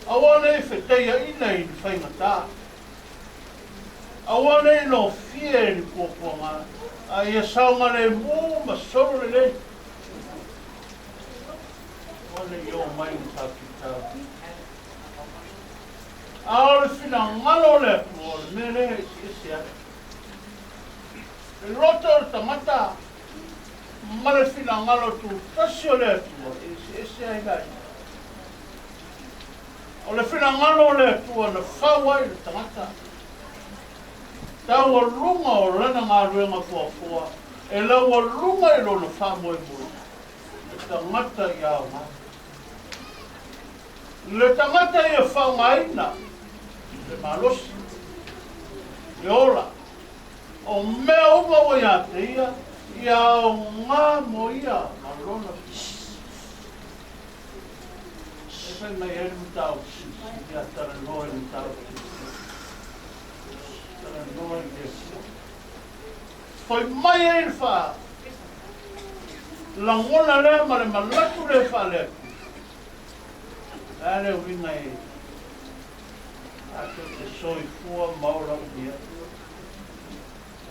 Aua ne i fetaiaina i ni faigata. Aua ne i lofia i ni puapuaga, a ia saogalemu ma solo lelei. Aua ne i oo mai ni faafitauli. A o le finagalo o le Atua, o le mea lea e eseese ai. Le loto o le tagata ma le finagalo tutasi o le Atua, e eseese ai laia. O le finagalo o le Atua na fau ai le tagata, taualuga o lana galuega fuafua e laualuga i lona faamoemoe, le tagata ia aoga. Le tagata ia faaaogaina le malosi, le ola, o mea uma ua ia te ia, ia aoga mo ia ma lona finagalo. E fai mai ai le mataupu silisili, ia talanoa i le mataupu silisili. Talanoa i le Atua. Fai mai ai le faa lagona lea ma le manatu lea faale-Atua. O le a le uiga e tatou te soifua ma ola umi ai?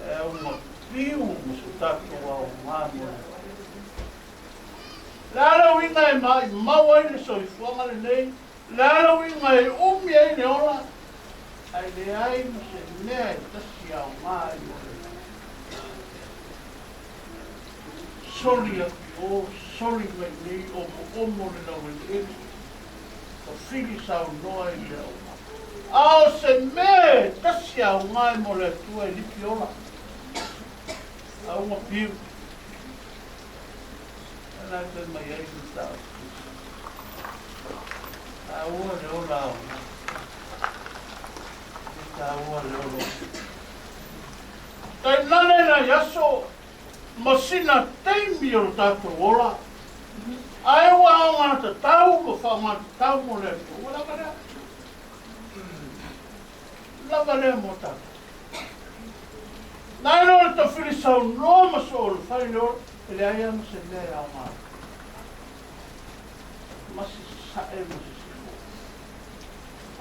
E auga piu ma so tatou aoga mo le Atua. Le a le uiga e maimau ai le soifuaga lenei? Le a le uiga e umi ai le ola, ae leai ma se mea e tasi aoga ai mo le Soli atu i o, soli mai nei, omoomo le laueleele, tafili saunoa i mea uma. A o se mea e tasi aoga ai mo le Atua e lipi ola, a ua piu. Lena e fai mai ai le mataupu. Taua le ola aoga. E taua le ola. Tainane nai aso ma sina taimi o le tatou ola, ae ua aogatatau ma faaaogatatau mo le Atua. Ua lava lea. Lava lea mo tatou. Nai loa le tafili saunoa ma soolofai le ola, e leai lava ma se mea e aoga ai. Ma sasae ma sisifo.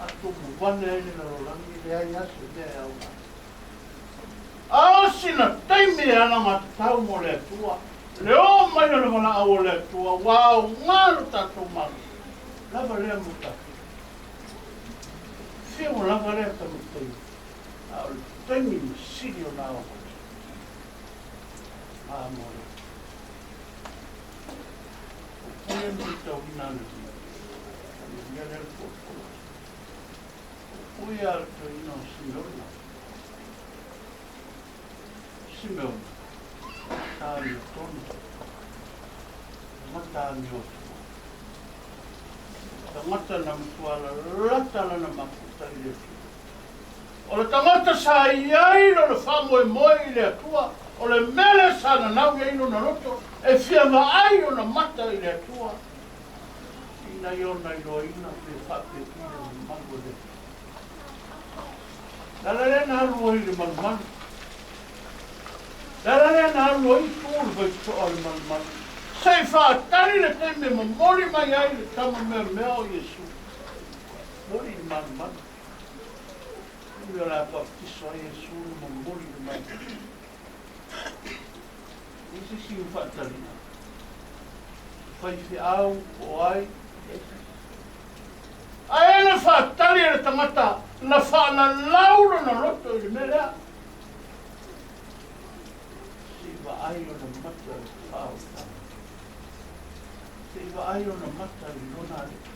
A tumu vale ai le lalolagi, e leai lava se mea e aoga ai. A o sina taimi e alagatatau mo le Atua, le oo mai o le valaau o le Atua, ua aoga lo tatou malosi, lava lea mo tatou. Fia ua lava lea tamaitaimi, a o le taimi na sili ona aoga a mo le O puia ma faitauina a le Alii, lea le puapua. O puia a le toeaina o Simeona. Simeona, sa amiotonu, tagata amiotua. Tagata na matua lalata lana mafuta i le Atua. O le tagata sa i ai lona faamoemoe i le Atua, o le mea lea sa nanau i ai lona loto, e fia vaai ona mata i le Atua, ina ia ona iloaina pe faapefea le mamalu o le Atua. Le ala lea na alu ai i le malumalu. Le ala lea na alu ai tu le faitotoa o le malumalu. Se i faatali le taimi e momoli mai ai le tama meamea o Iesu. Momoli i le manumanu. Ui o le a papatiso ai Iesu na momoli i le manumanu. E leai se isi o faataliga. Faifeau po o ai, leai se isi. Ae na faatali e le tagata na faalalau lona loto i le mea lea. Se i vaai ona mata i le faaolataga. Se i vaai ona mata i lona Alii.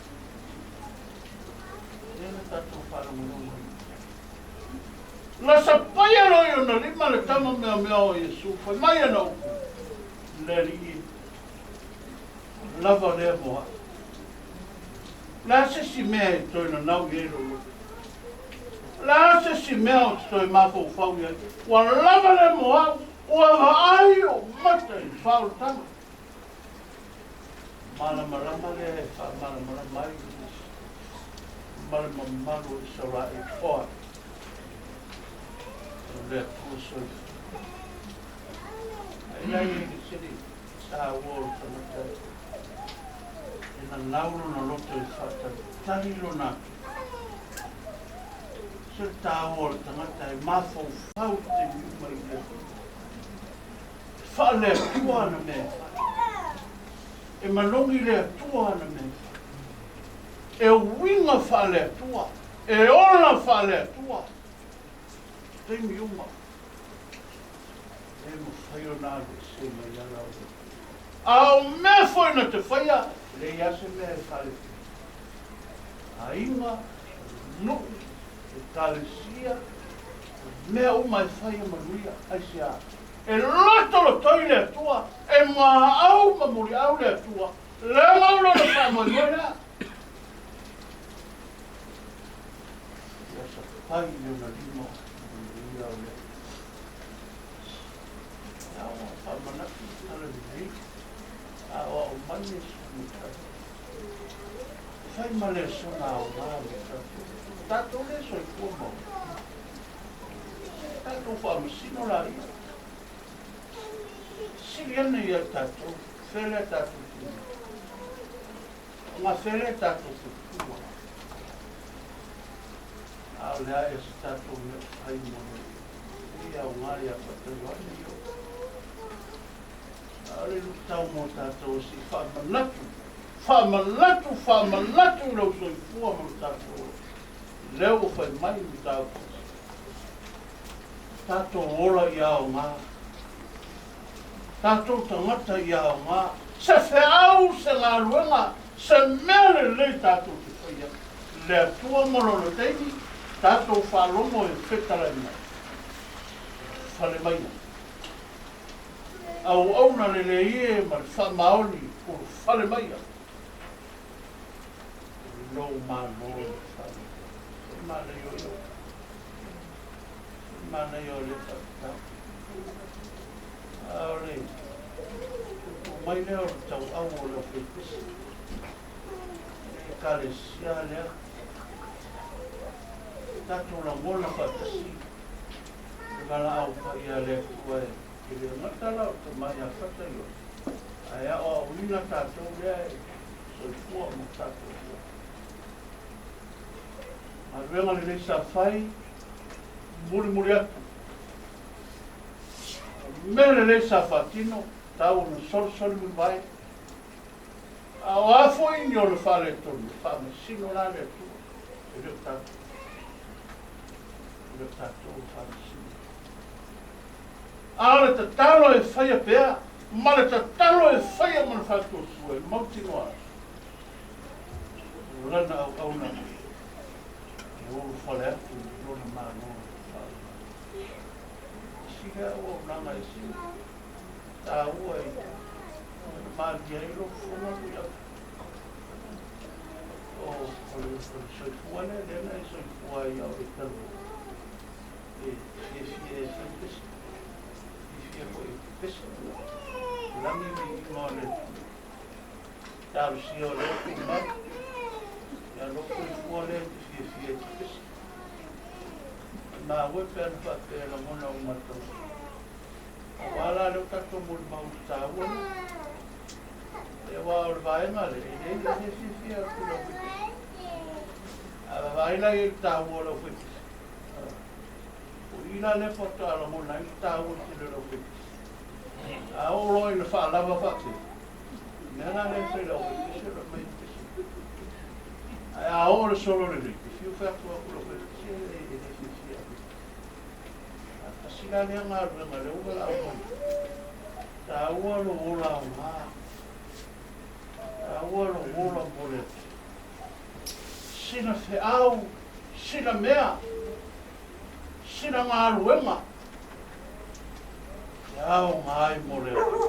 Lea na tatou faalogologo ai. Na sapaia loa i ona lima le tama meamea o Iesu, fai mai ana upu, Le Alii e, lava lea mo au. O le a se isi mea e toe nanau i ai lou loto? O le a se isi mea ou te toe mafaufau i ai? Ua lava lea mo au, ua vaai ou mata i le faaolataga. Malamalama lea e faamalamalama ai ma le mamalu o Isaraelu oa o le Atua soifua. Ae lai e le sili taua o le tagata e nanau lona loto e faatalitali lona atu. Se le taua o le tagata e mafaufau i taimi uma i le Atua. E faale-Atua ana mea e fai. E manogi le Atua ana mea e fai. E uiga faale-Atua, e ola faale-Atua. Taimi uma, e le mafai ona alu ese mai ala o le Atua. A o mea foi na te faia, e leai lava se mea e faale-Atua. Aiga, nuu, ekalesia, mea uma e fai e manuia. Aisea? E lotolotoi le Atua, e muaau ma muliau le Atua, leaga o lona faamoemoe lea. Ia sapai i ona lima manuia o le Atua. Ia ua faamanatu le tala lelei, a aoao mai Iesu mo tatou. Fai ma lesona aoga mo tatou. O tatou lea e soifua ma ola. Tatou faamasino laia. Sili ane ia tatou, fea lea tatou te O gafea lea tatou te tua. A o le a ea se tatou mea o fai mo le e aoga ia faatauane i o. A o le luitau mo tatou se i faamanatu, faamanatu, faamanatu i lou soifua ma lo tatou ola. Lea ua fai mai le mataupu. Tatou ola ia aoga. Tatou tagata ia aoga. Se feau, se galuega, se mea lelei tatou te faia. Le Atua mo lona taimi, tatou faalogo e fetalai mai. Fale maia. Auauna lelei e ma le faamaoni ulufale maia. Lou Malo i le fale. Se manaia o ia. Se manaia o lea faapitau. A o le tuutuu mai lea o le tauau o le aufaipisinisi. Le Ekalesia lea. Tatou lagona faatasi le valaau paia a le Atua e le gata la o tama ia Fata i oe, ae aoaoina tatou lea e soifua ma tatou ola. Galuega lelei sa fai, mulimuli atu. O mea lelei sa faatino, tau ona solisoli mulivae. A o a foi ni ona faaletonu, e faamasino la le Atua, e le o tatou. E le o tatou e faamasino. A o le tatalo e faia pea, ma le tatalo e faia ma le faatuatua e mautinoa ai, o lana auauna e ulufale atu i lona Malo faaulufale. Isi lea auaunaga e sili taua i malie ai lou fofoga Tuilaepa. O le soifua lea, lea na e soifua ai a o e talu e fiafia e fai pese, fiafia foi e pepese. Lagi viiga o le Atua. Talosia o lea tumau, ia lou soifua lea e te fiafia e pepese. Maua pe ana faapea e lagona uma e tausi. Aua la lea ua tatou molimau i le taua lea. Aua o le vaega lea, e le fiafia atu i lau pepese. Vaai la i ai le taua o le aufaipisi. O i la lea faatoa lagona ai le taua tele o le aufaipisi. A oo loa ina faalava faapea, o le mea la lea e fai i le aufaipisi o le aumai e pisi. Ae a oo le solo lelei, e fiu fai atu aku le aufaipisi e le fiafia. A tasi la lea galuega lea ua valaau mai, taua lou ola aoga, taua lou ola mo le Atua. Sina feau, sina mea, sina galuega e aoga ai mo le Atua.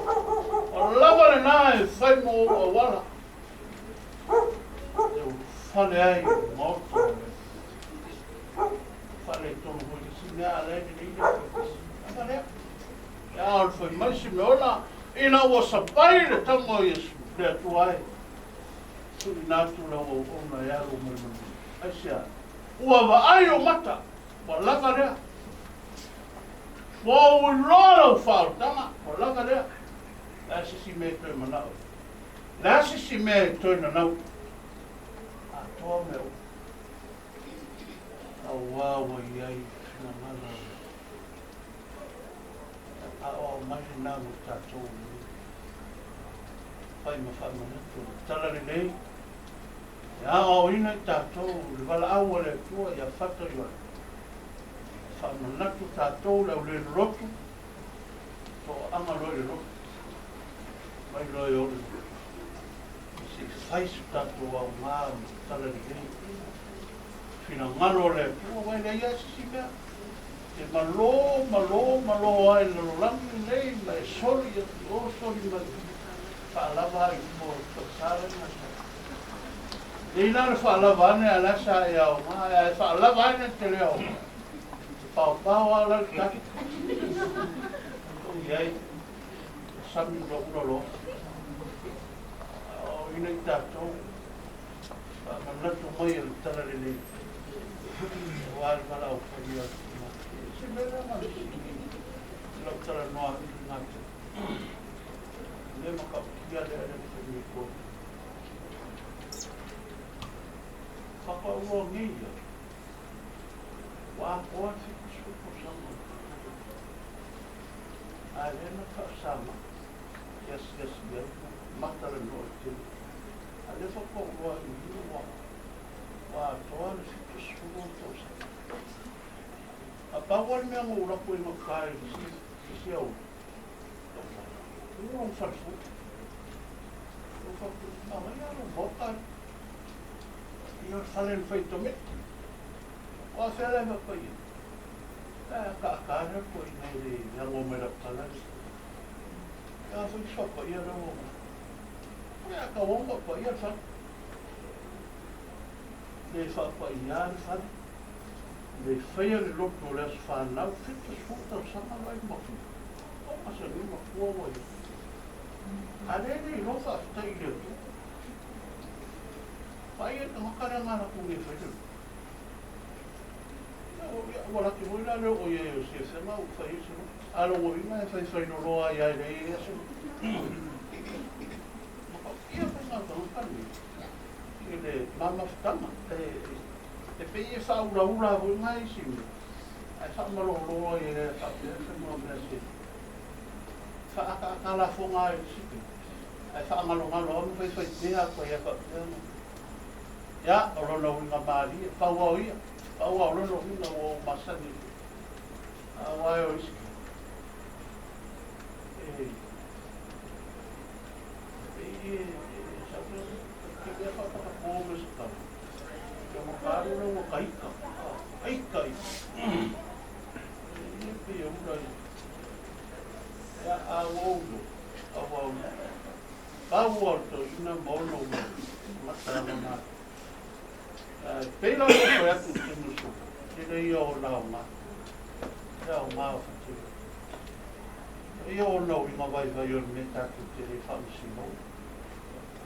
O lava lena e fai mo ou auala, e ulufale ai i le maota o le Atua. Faaletonu foi le isi mea a la e lelei le fai. Lava lea. E ao le fai mai Simeona ina ua sapai le tama o Iesu, le Atua e. Tuuina atu lau auauna e alu mai manuia. Aisea? Ua vaai ou mata, ua lava lea. Ua ou iloa lau faaolataga, ua lava lea. Le a se isi mea e toe manao ai? Le a se isi mea e toe nanau? Atoa mea uma. Auā ua i ai finagalo o le aoao mai lena mo tatou i lenei fai ma faamanatu o le Talalelei e aoaoina i tatou le valaau a le Atua ia Fata Ioane. Faamanatu tatou le aulē lolotu, toaaga loa i le lotu, mai loa e ole se i fai so tatou aoga ma Talalelei. Finagalo o le Atua, aua e leai lava se isi mea e malo, malo, malo ai le lalolagi lenei ma e soli atu i o, soli mai i faalava ai i luma o le falesa lea na sau. Nei la le faalava ane a la sa e aoga, ae a e faalava ane e te le aoga. E paopao lava la le tali. Tou i ai, sami ulaula loa. O ina i tatou, Faamanatu mai o le Talalelei aua le valaau paia o le Tama. Se mea lea na i lau talanoa i le gata. Le matautia lea le fai mai koe. Whakaua nei ia. Ua atoa le 70 tausaga. A lea na whaasama, e asiasi ai, mata le noa i tele. A lea faatoa ou iloa i i ua atoa le 70 tausaga. A pau lava le mea na ou alu atu ai gauta i le isi aoga, tu lona falefono. Ou faapea, manaia lou maota ia o le fale na fai e tamaiti. O afea la e faapea i ai? Ae akaaka lea le toeaina e le ago mai lau tala lea. A foi se faapaia lea ua Ia tau au faapaia le fale. Le faapaia le fale. Le faia le loto o le aso fanau, 70 tausaga la i matua. O masani matua ua ia. A le le iloa faafetai i le Atua. Vaai e tagata lea ngā latou le fai le loto. Ia ua laki foi la le oo i ai o Siafega ua fai ai se loto. A lo uiga e faifai loloa ai lava i leai aso. Matautia foi ngā tagata nei i le mamafutaga. E pei e faaulaula foi ngā isi mea, ae faamalolo ai e le faapea se mea mea se faaakaaka lafoga ai i isi mea, ae faagalogalo lava ma faifai pea atu ai faapea. Ia, o lona uiga malie, pau lava o ia, pau lava o lona uiga ua ou masani i Aua e o isi e pei e sau ke mea whakapakapo me se tau. Kia makaru rau ua kaika. Kaika i. E pei e ura i. Ia a ua ulo. A ua ulo. Pau ua o to ina ma ono ua mata ana. Pei la ua fai atu i te musu, tele ia o na o ngā, te ao ngā o whatele. Ia o na uiga vaivai o le mea tātou te le whaamasino.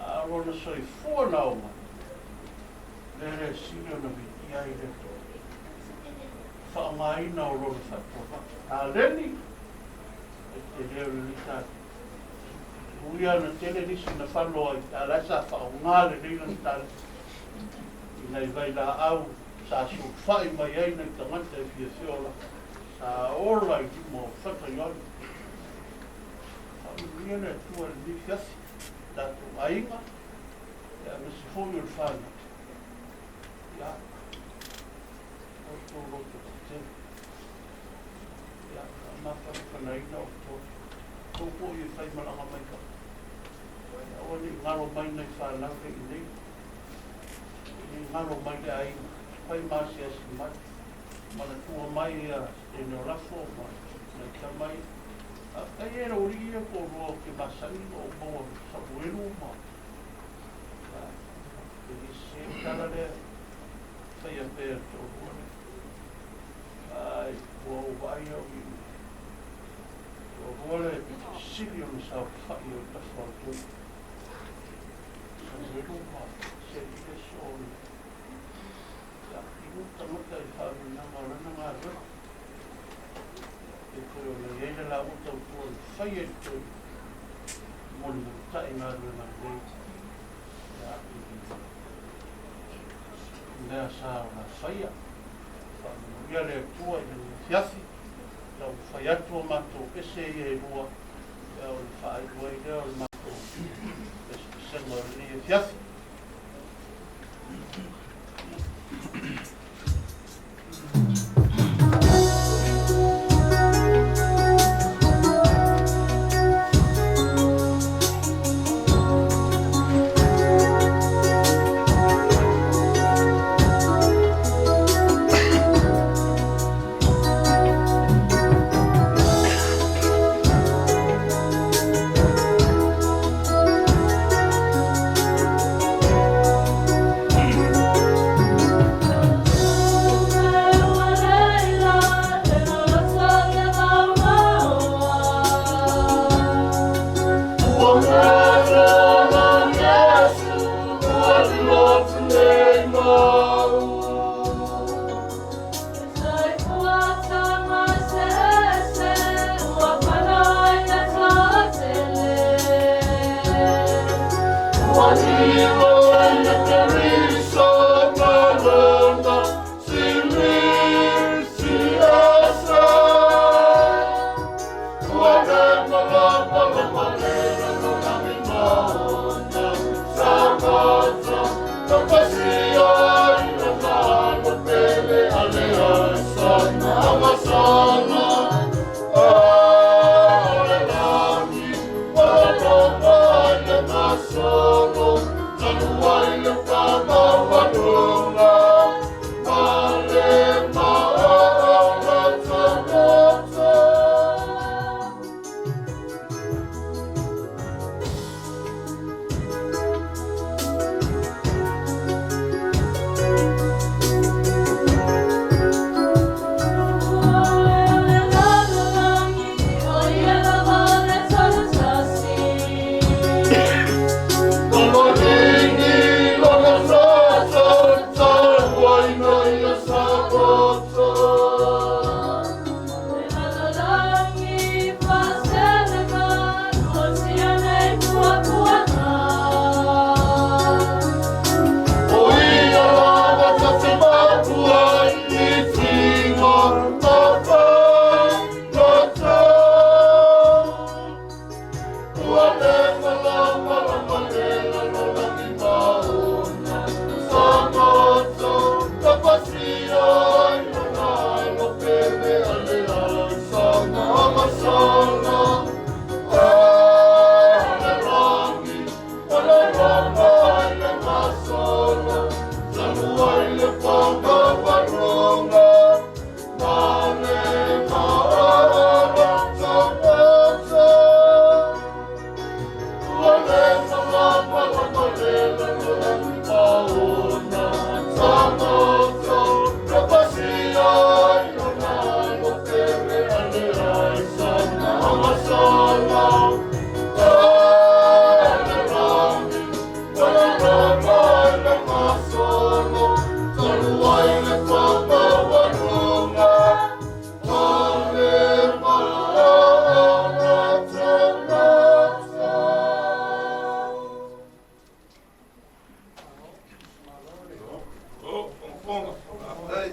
A lona soifua na o ngā, le le sili o na vitia i le Atua. Whaangaina o lona whaatoa. A leni, e te leo le ni tātou. Ui ana tele nisi na whanoa i tā lai sa whaonga lelei lana tāle. I nai vailaau Sa sulufai mai ai nai tagata e fia feola, sa ola i lima o Fata Ioane. Faamanuia le Atua i lenei fiafi, tatou aiga, aemaise foi o le fanau. Ia, outou loto tetele. Ia, faamafanafanaina outou. Outou foi e faimalaga mai ka. Aua ne i galo mai nai fanau le i nei. Ne i galo mai le aiga. Fai ma asiasi mai. Manatua mai ia Sitene o Lafo ma nai tama ia. Faafetai e lou alii ia toalua ou te masani ona ou maua Samuelu ma e le sese le tala lea e faia pea e le toalua lea. Ai, ua ou vaai au i le toalua lea e sili ona saofai o le tafa o le toeaina. Samuelu ma Seli le soo o le i tagata i faauigaga o lana galuega. E pei ona i ai le laua tautua na faia i le toeaina, mulimulita'i galuega lelei i mea sa o la faia. Faamanuia le Atua i lenei afiafi, taumafai atu a matou ese ia e lua, ia ona faaiu ai lea o le matou pesepesega o lenei afiafi. tapuaga. Faafetai.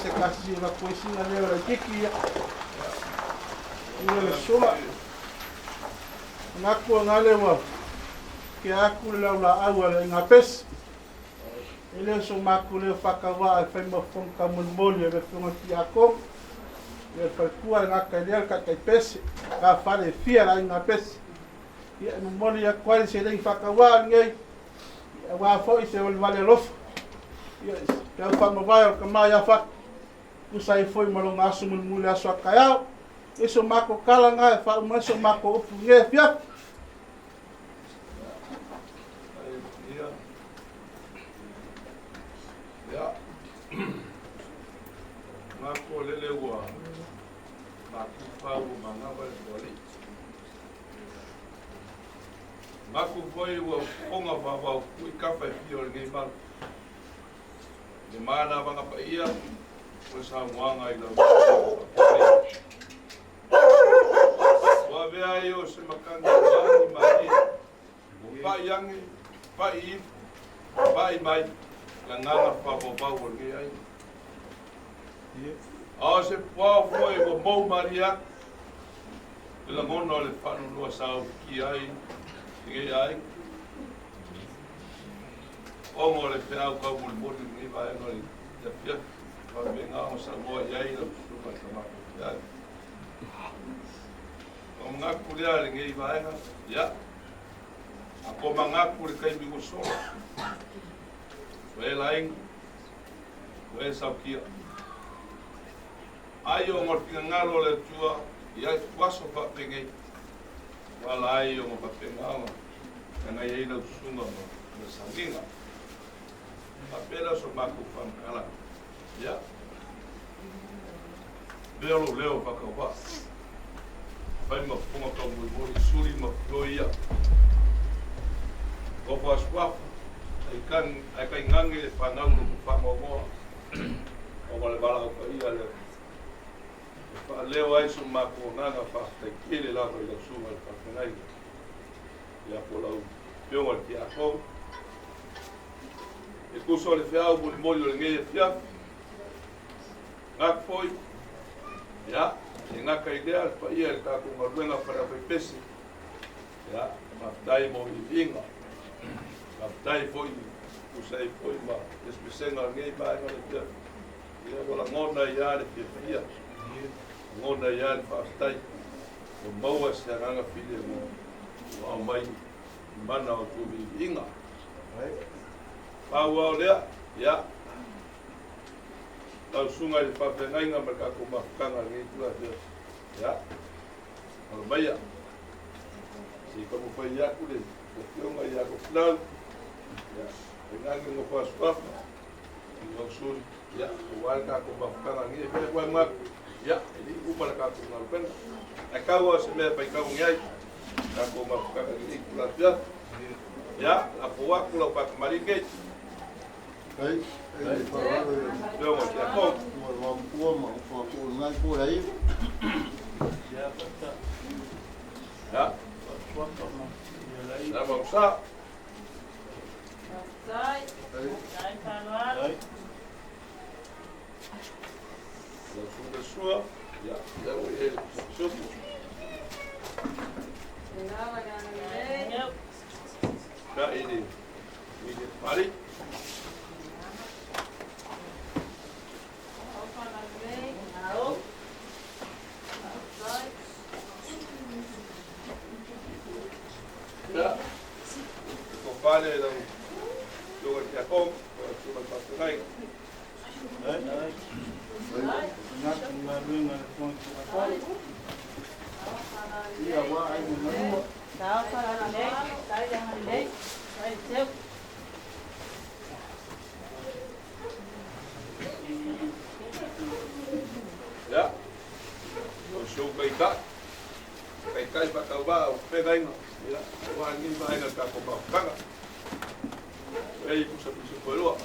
Se kasi la poesia le ora kiki ia. Ia le sola. Ngaku ngale wa ke aku le laulaau a le aiga pesi. E le o so makou leo faatauā e fai ma fofoga taumolimoli o le afioga i le Tiakono, ia le faletua le gata i lea le taitai pese, tafale e fia le aiga pese. Ia e momoli atu ai le seleni faatauā lenei, aua foi se valevale alofa. Ia pe au faamavae o le tama ia Fatu, tusa ai foi ma lona aso mulimuli aso a taeao. Ia so matou tala na e faauma ai so matou upu i lenei afiafi. Ia, matou lele ua matufa ua manava le toalii. Maku foi ua fofoga faavao pui kafa e fia o lenei malu. Le mana vanga paia o le saunoaga i lau Ua avea ai o se makani o lagi malie, ua pai age, pai ifo, pai mai, le agaga faavauvau o lenei aiga. A o se puao foi ua mou malie atu, le lagona o le faanoanoa sa ufikia ai lenei aiga. Ona o le feau taumolimoli i lenei vaega o le afiafi, faapena ona saunoa i ai lau susuga i le tama faifeau. Ona manatu lea i lenei vaega, ia, a ko manatu i le taimi ua sola, ua e laina, ua e sautia. Ai ona o le finagalo o le Atua i aso faapenei, ua ala ai ona faapena ona feagai ai lau susuga ma le sauniga. Faapea lea o so matou faamatalaga. Ia, lea o lou leo faatauvaa. Fai ma fofoga taumolimoli, suli ma filoi ia. Nofo asuafu, ae tainane le fanau loto faanoanoa, ona o le valaau paia a le Atua. E faaleo ai so matou agaga faafetai tele lava i lau susuga i le faafeagaiga, ia po o lau Afioga i le Tiakono. E tusa o le feau molimoli o lenei afiafi, gatu foi, ia, e gata i lea le paia i le tatou galuega fale-aufaipese, ia, faafetai mo viiviiga, faafetai foi tusa ai foi ma pesepesega o lenei vaega o le afiafi, ia, ua lagona ai lava le fiafia, lagona ai lava le faafetai, ua maua se agaga filemu ua aumai i mana o tou viiviiga. Pau lava o lea, ia, lau susuga i le faafeagaiga ma le tatou mafutaga i lenei itula afiafi, ia, alo maia, se i taumafai atu le afioga ia Tofilau, ia, tainane nofo asuafa, i lau sui, ia, aua le tatou mafutaga i lenei afiafi, aua e manatu, ia, e le i uma le tatou galuega, ae tau lava o se mea e faitau ai, tatou mafutaga i lenei itula afiafi. Ia, lafo atu lau faatamalii lenei. Ai, ai, faaaloalo i Afioga i le Tiakono. le Vaomatua ma Upu po ai. Ia, lava o sa. Lau susuga Sua, ia, lea ua i ai le pisipisopo. Ka i le i le pali. Ia, ko fale lau afioga i le Tiakono, lau susuga i le faafeagaiga. Manatu i galuega a le Fofoga Fetalai. Ia aua aiga malua. Ia, o si ou taitai, taitai faatauvaa o feagaiga, ia, aua lenei vaega o le tatou mafutaga. Ei, pusa pisipo e lua.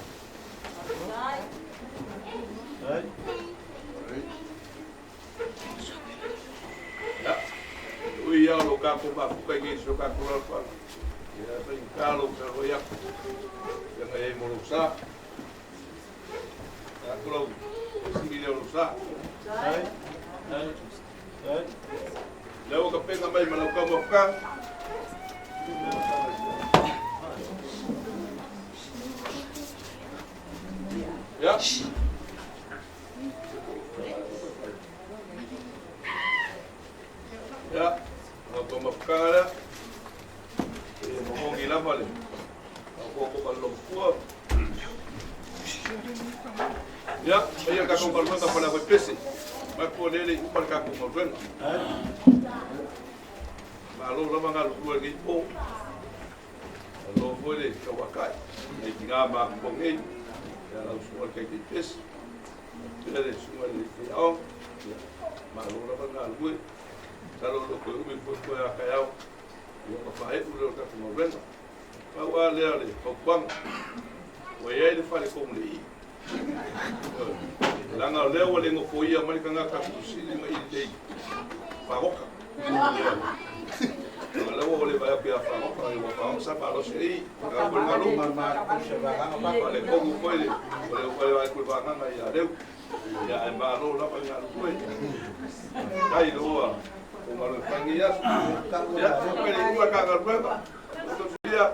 Ia, ui ia o lo tatou mafuta i nei si o tatou alaalafaga. Ia, faigata lou fealofai atu, ia nai ai mo lou sa. Ia atu lau fesili lea o lou sa. Lea ua tapena mai ma lau taumafataga. Ia, o tou mafutaga lea. E momogi lava le faaopoopo ma le lomatua. Ia, paia le tatou galuega pa le aufaipese. Manatu o lea e le i uma le tatou galuega. Malo lava galulue i lenei po. Malo foi le tauatai i tina ma atua nei. Ia lau susuga i le Taitaipese, faapea le susuga i le Faiaoga. Ia, malo lava le galulue. Masalo o lo o toe umi foi toe a taeao ia ona faaiu lea o le tatou galuega. Pau lava lea o le fautuaga, ua i ai le faletonu le i. Leaga o lea ua le nofoia mai le tagata tusili ma i lelei fagota. Leaga lea ua le vaai atu ia fagota, ua fagota sa malosi ai. Leaga foi le galu. Faletonu foi le, ua le vaai atu i le vagaga ia Leu. Ia ae malo lava le galulue. Faafetai ua o galuega fai lenei aso. Ia, pe le uma ka galuega. Ia,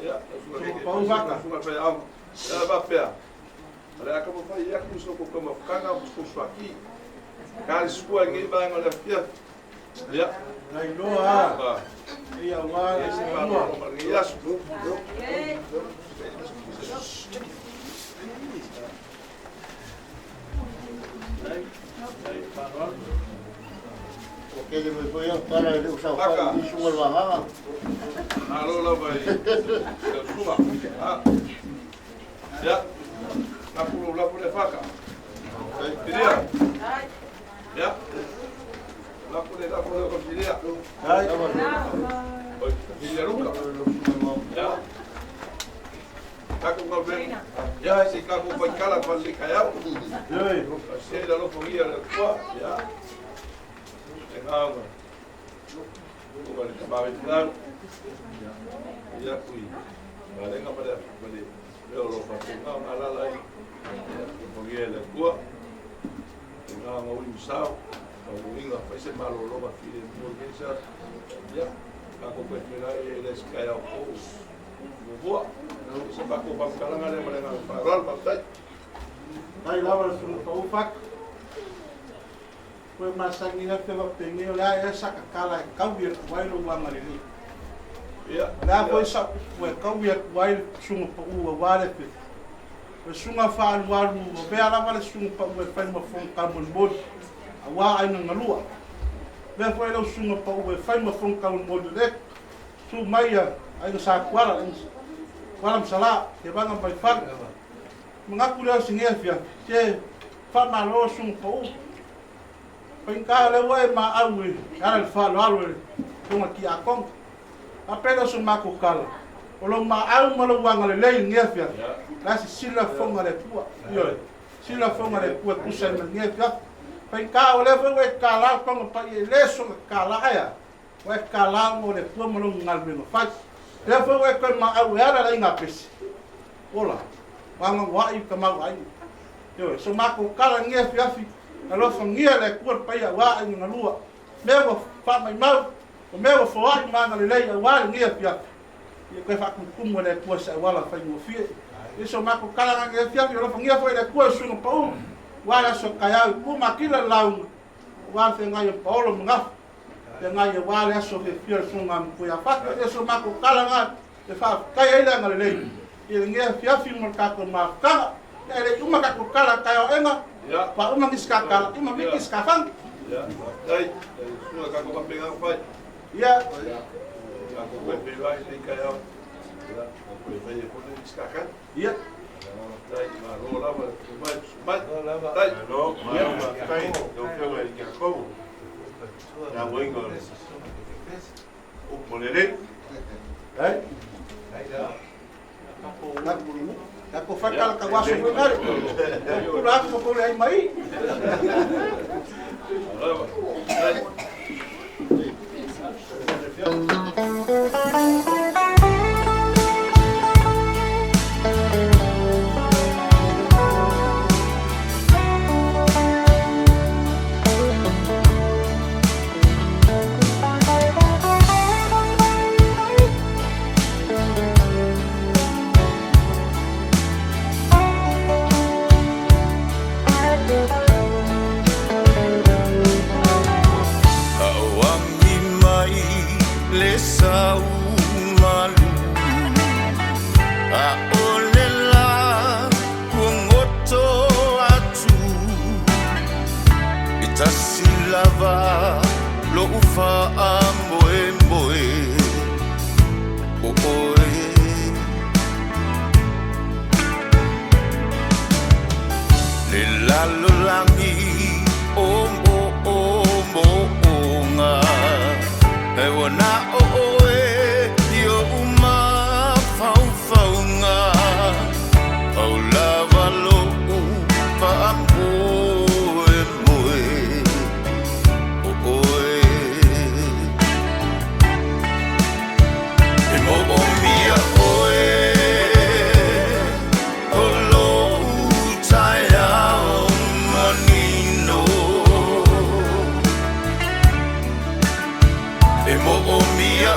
ia, susuga faiaoga. Ia faapea, o le a taumafai atu so outou taumafataga ma so outou suati. Talisua i lenei vaega o le afiafi. Ia. Nailoa a. Ia ua le malo ma lenei aso. Ua tele mai foi au tala e le o saofai i susuga le vagaga. Malo lava i lau susuga. Ia, tapu lou lafo lea Faka. Filia. Ia. Lafo le lafo lea o Filia. Oi, Filia Luka. Ia. Tatou galuega. Ia, se i tatou faitala ma le taeao. Se i alofagia le Atua. Ia. Le agaga. Ua le tama Ia. Ia kui. Valenga ma le ma le leo o lo faapena ona alaala ai. Ia, alofagia le Atua. Le agaga uli ma sao. Faauuina fai se malologa filemu o lenei sa. Ia, tatou toe feiloai ai i le isi taeao fou. Muamua, o se matou faamatalaga lea ma le agaga faaaloalo. Faafetai. Faafetai lava le Susuga Pau Fatu. Koe masani le afioga penei o le a ea sa tatala e taui atu ai lou agalelei. Ia, O le a foi sa upu e taui atu ai le susuga pau aua le afioga. O le susuga faaalualu avea lava le susuga pau e fai ma fonotaga molimoli aua aiga galua. Avea foi lau susuga pau e fai ma fonotaga molimoli o le Susu mai a Aiga Sa Tuala, Aiga Tuala ma Salā, Tevaga ma Vaifale. Manatu lea o si nei afiafi, se faamalo susuga pau. Faigata lea ua e maau e ala i le faaaloalo e le Afioga i le Tiakono. Faapea lea o so matou tala, o lou maau ma lou agalelei i lenei afiafi, la e sisila fofoga o le Atua. Ioe, sisila fofoga o le Atua e tusa ai ma lenei afiafi. Faigata o lea foi ua e tatala le Toga Paia e le soona tatala ae a? Ua e tatala mo le Atua ma lou galuega fai. Lea foi ua e toe maau e ala le aiga pese. Ola, ua anoanoai i tamaoaiga. Ioe, so matou tala i lenei afiafi, alofagia le Atua le paia aua aiga galua, mea ua faamaimau, o mea ua foai ma agalelei aua lenei afiafi. Ia toe faatumutumu e le Atua se auala faigofie. I so matou tala i lenei afiafi, alofagia foi e le Atua le susuga pau, aua le aso taeao i tua matila le lauga, aua le feagai o Paolo ma Gafa. Feagai aua le aso fiafia o le Susuga Matua ia Fata. Ia so matou tala lena e faafetai ai le agalelei i lenei afiafi mo le tatou mafutaga. Ia e le i uma tatou tala taeao aena, ua uma nisi ka tala, uma miti nisi ka fana. Ia, faafetai. Susuga tatou faapena ona fai. Ia. Tatou toe feiloai i lenei taeao. Ia, toe fai ai foi nisi ka tala. Ia. Faafetai, malo lava le mai, mai. Faafetai. Malo, malo, faafetai. Lau Afioga i le Tiakono. Tapuaiga o le upu lelei. Ai. Tatou fai tala tau aso foi nale. Pula atu ma kou le ai mai. Le saumalu A o le la kuagoto atu I tasi lava lo'u faamoemoe o oe. Le lalolagi o mo o mo onga E ua na o oe i oʻu mafaufauga Pau lava lo'u faamoemoe o oe. E moomia oe o lo'u taeao manino. E moomia.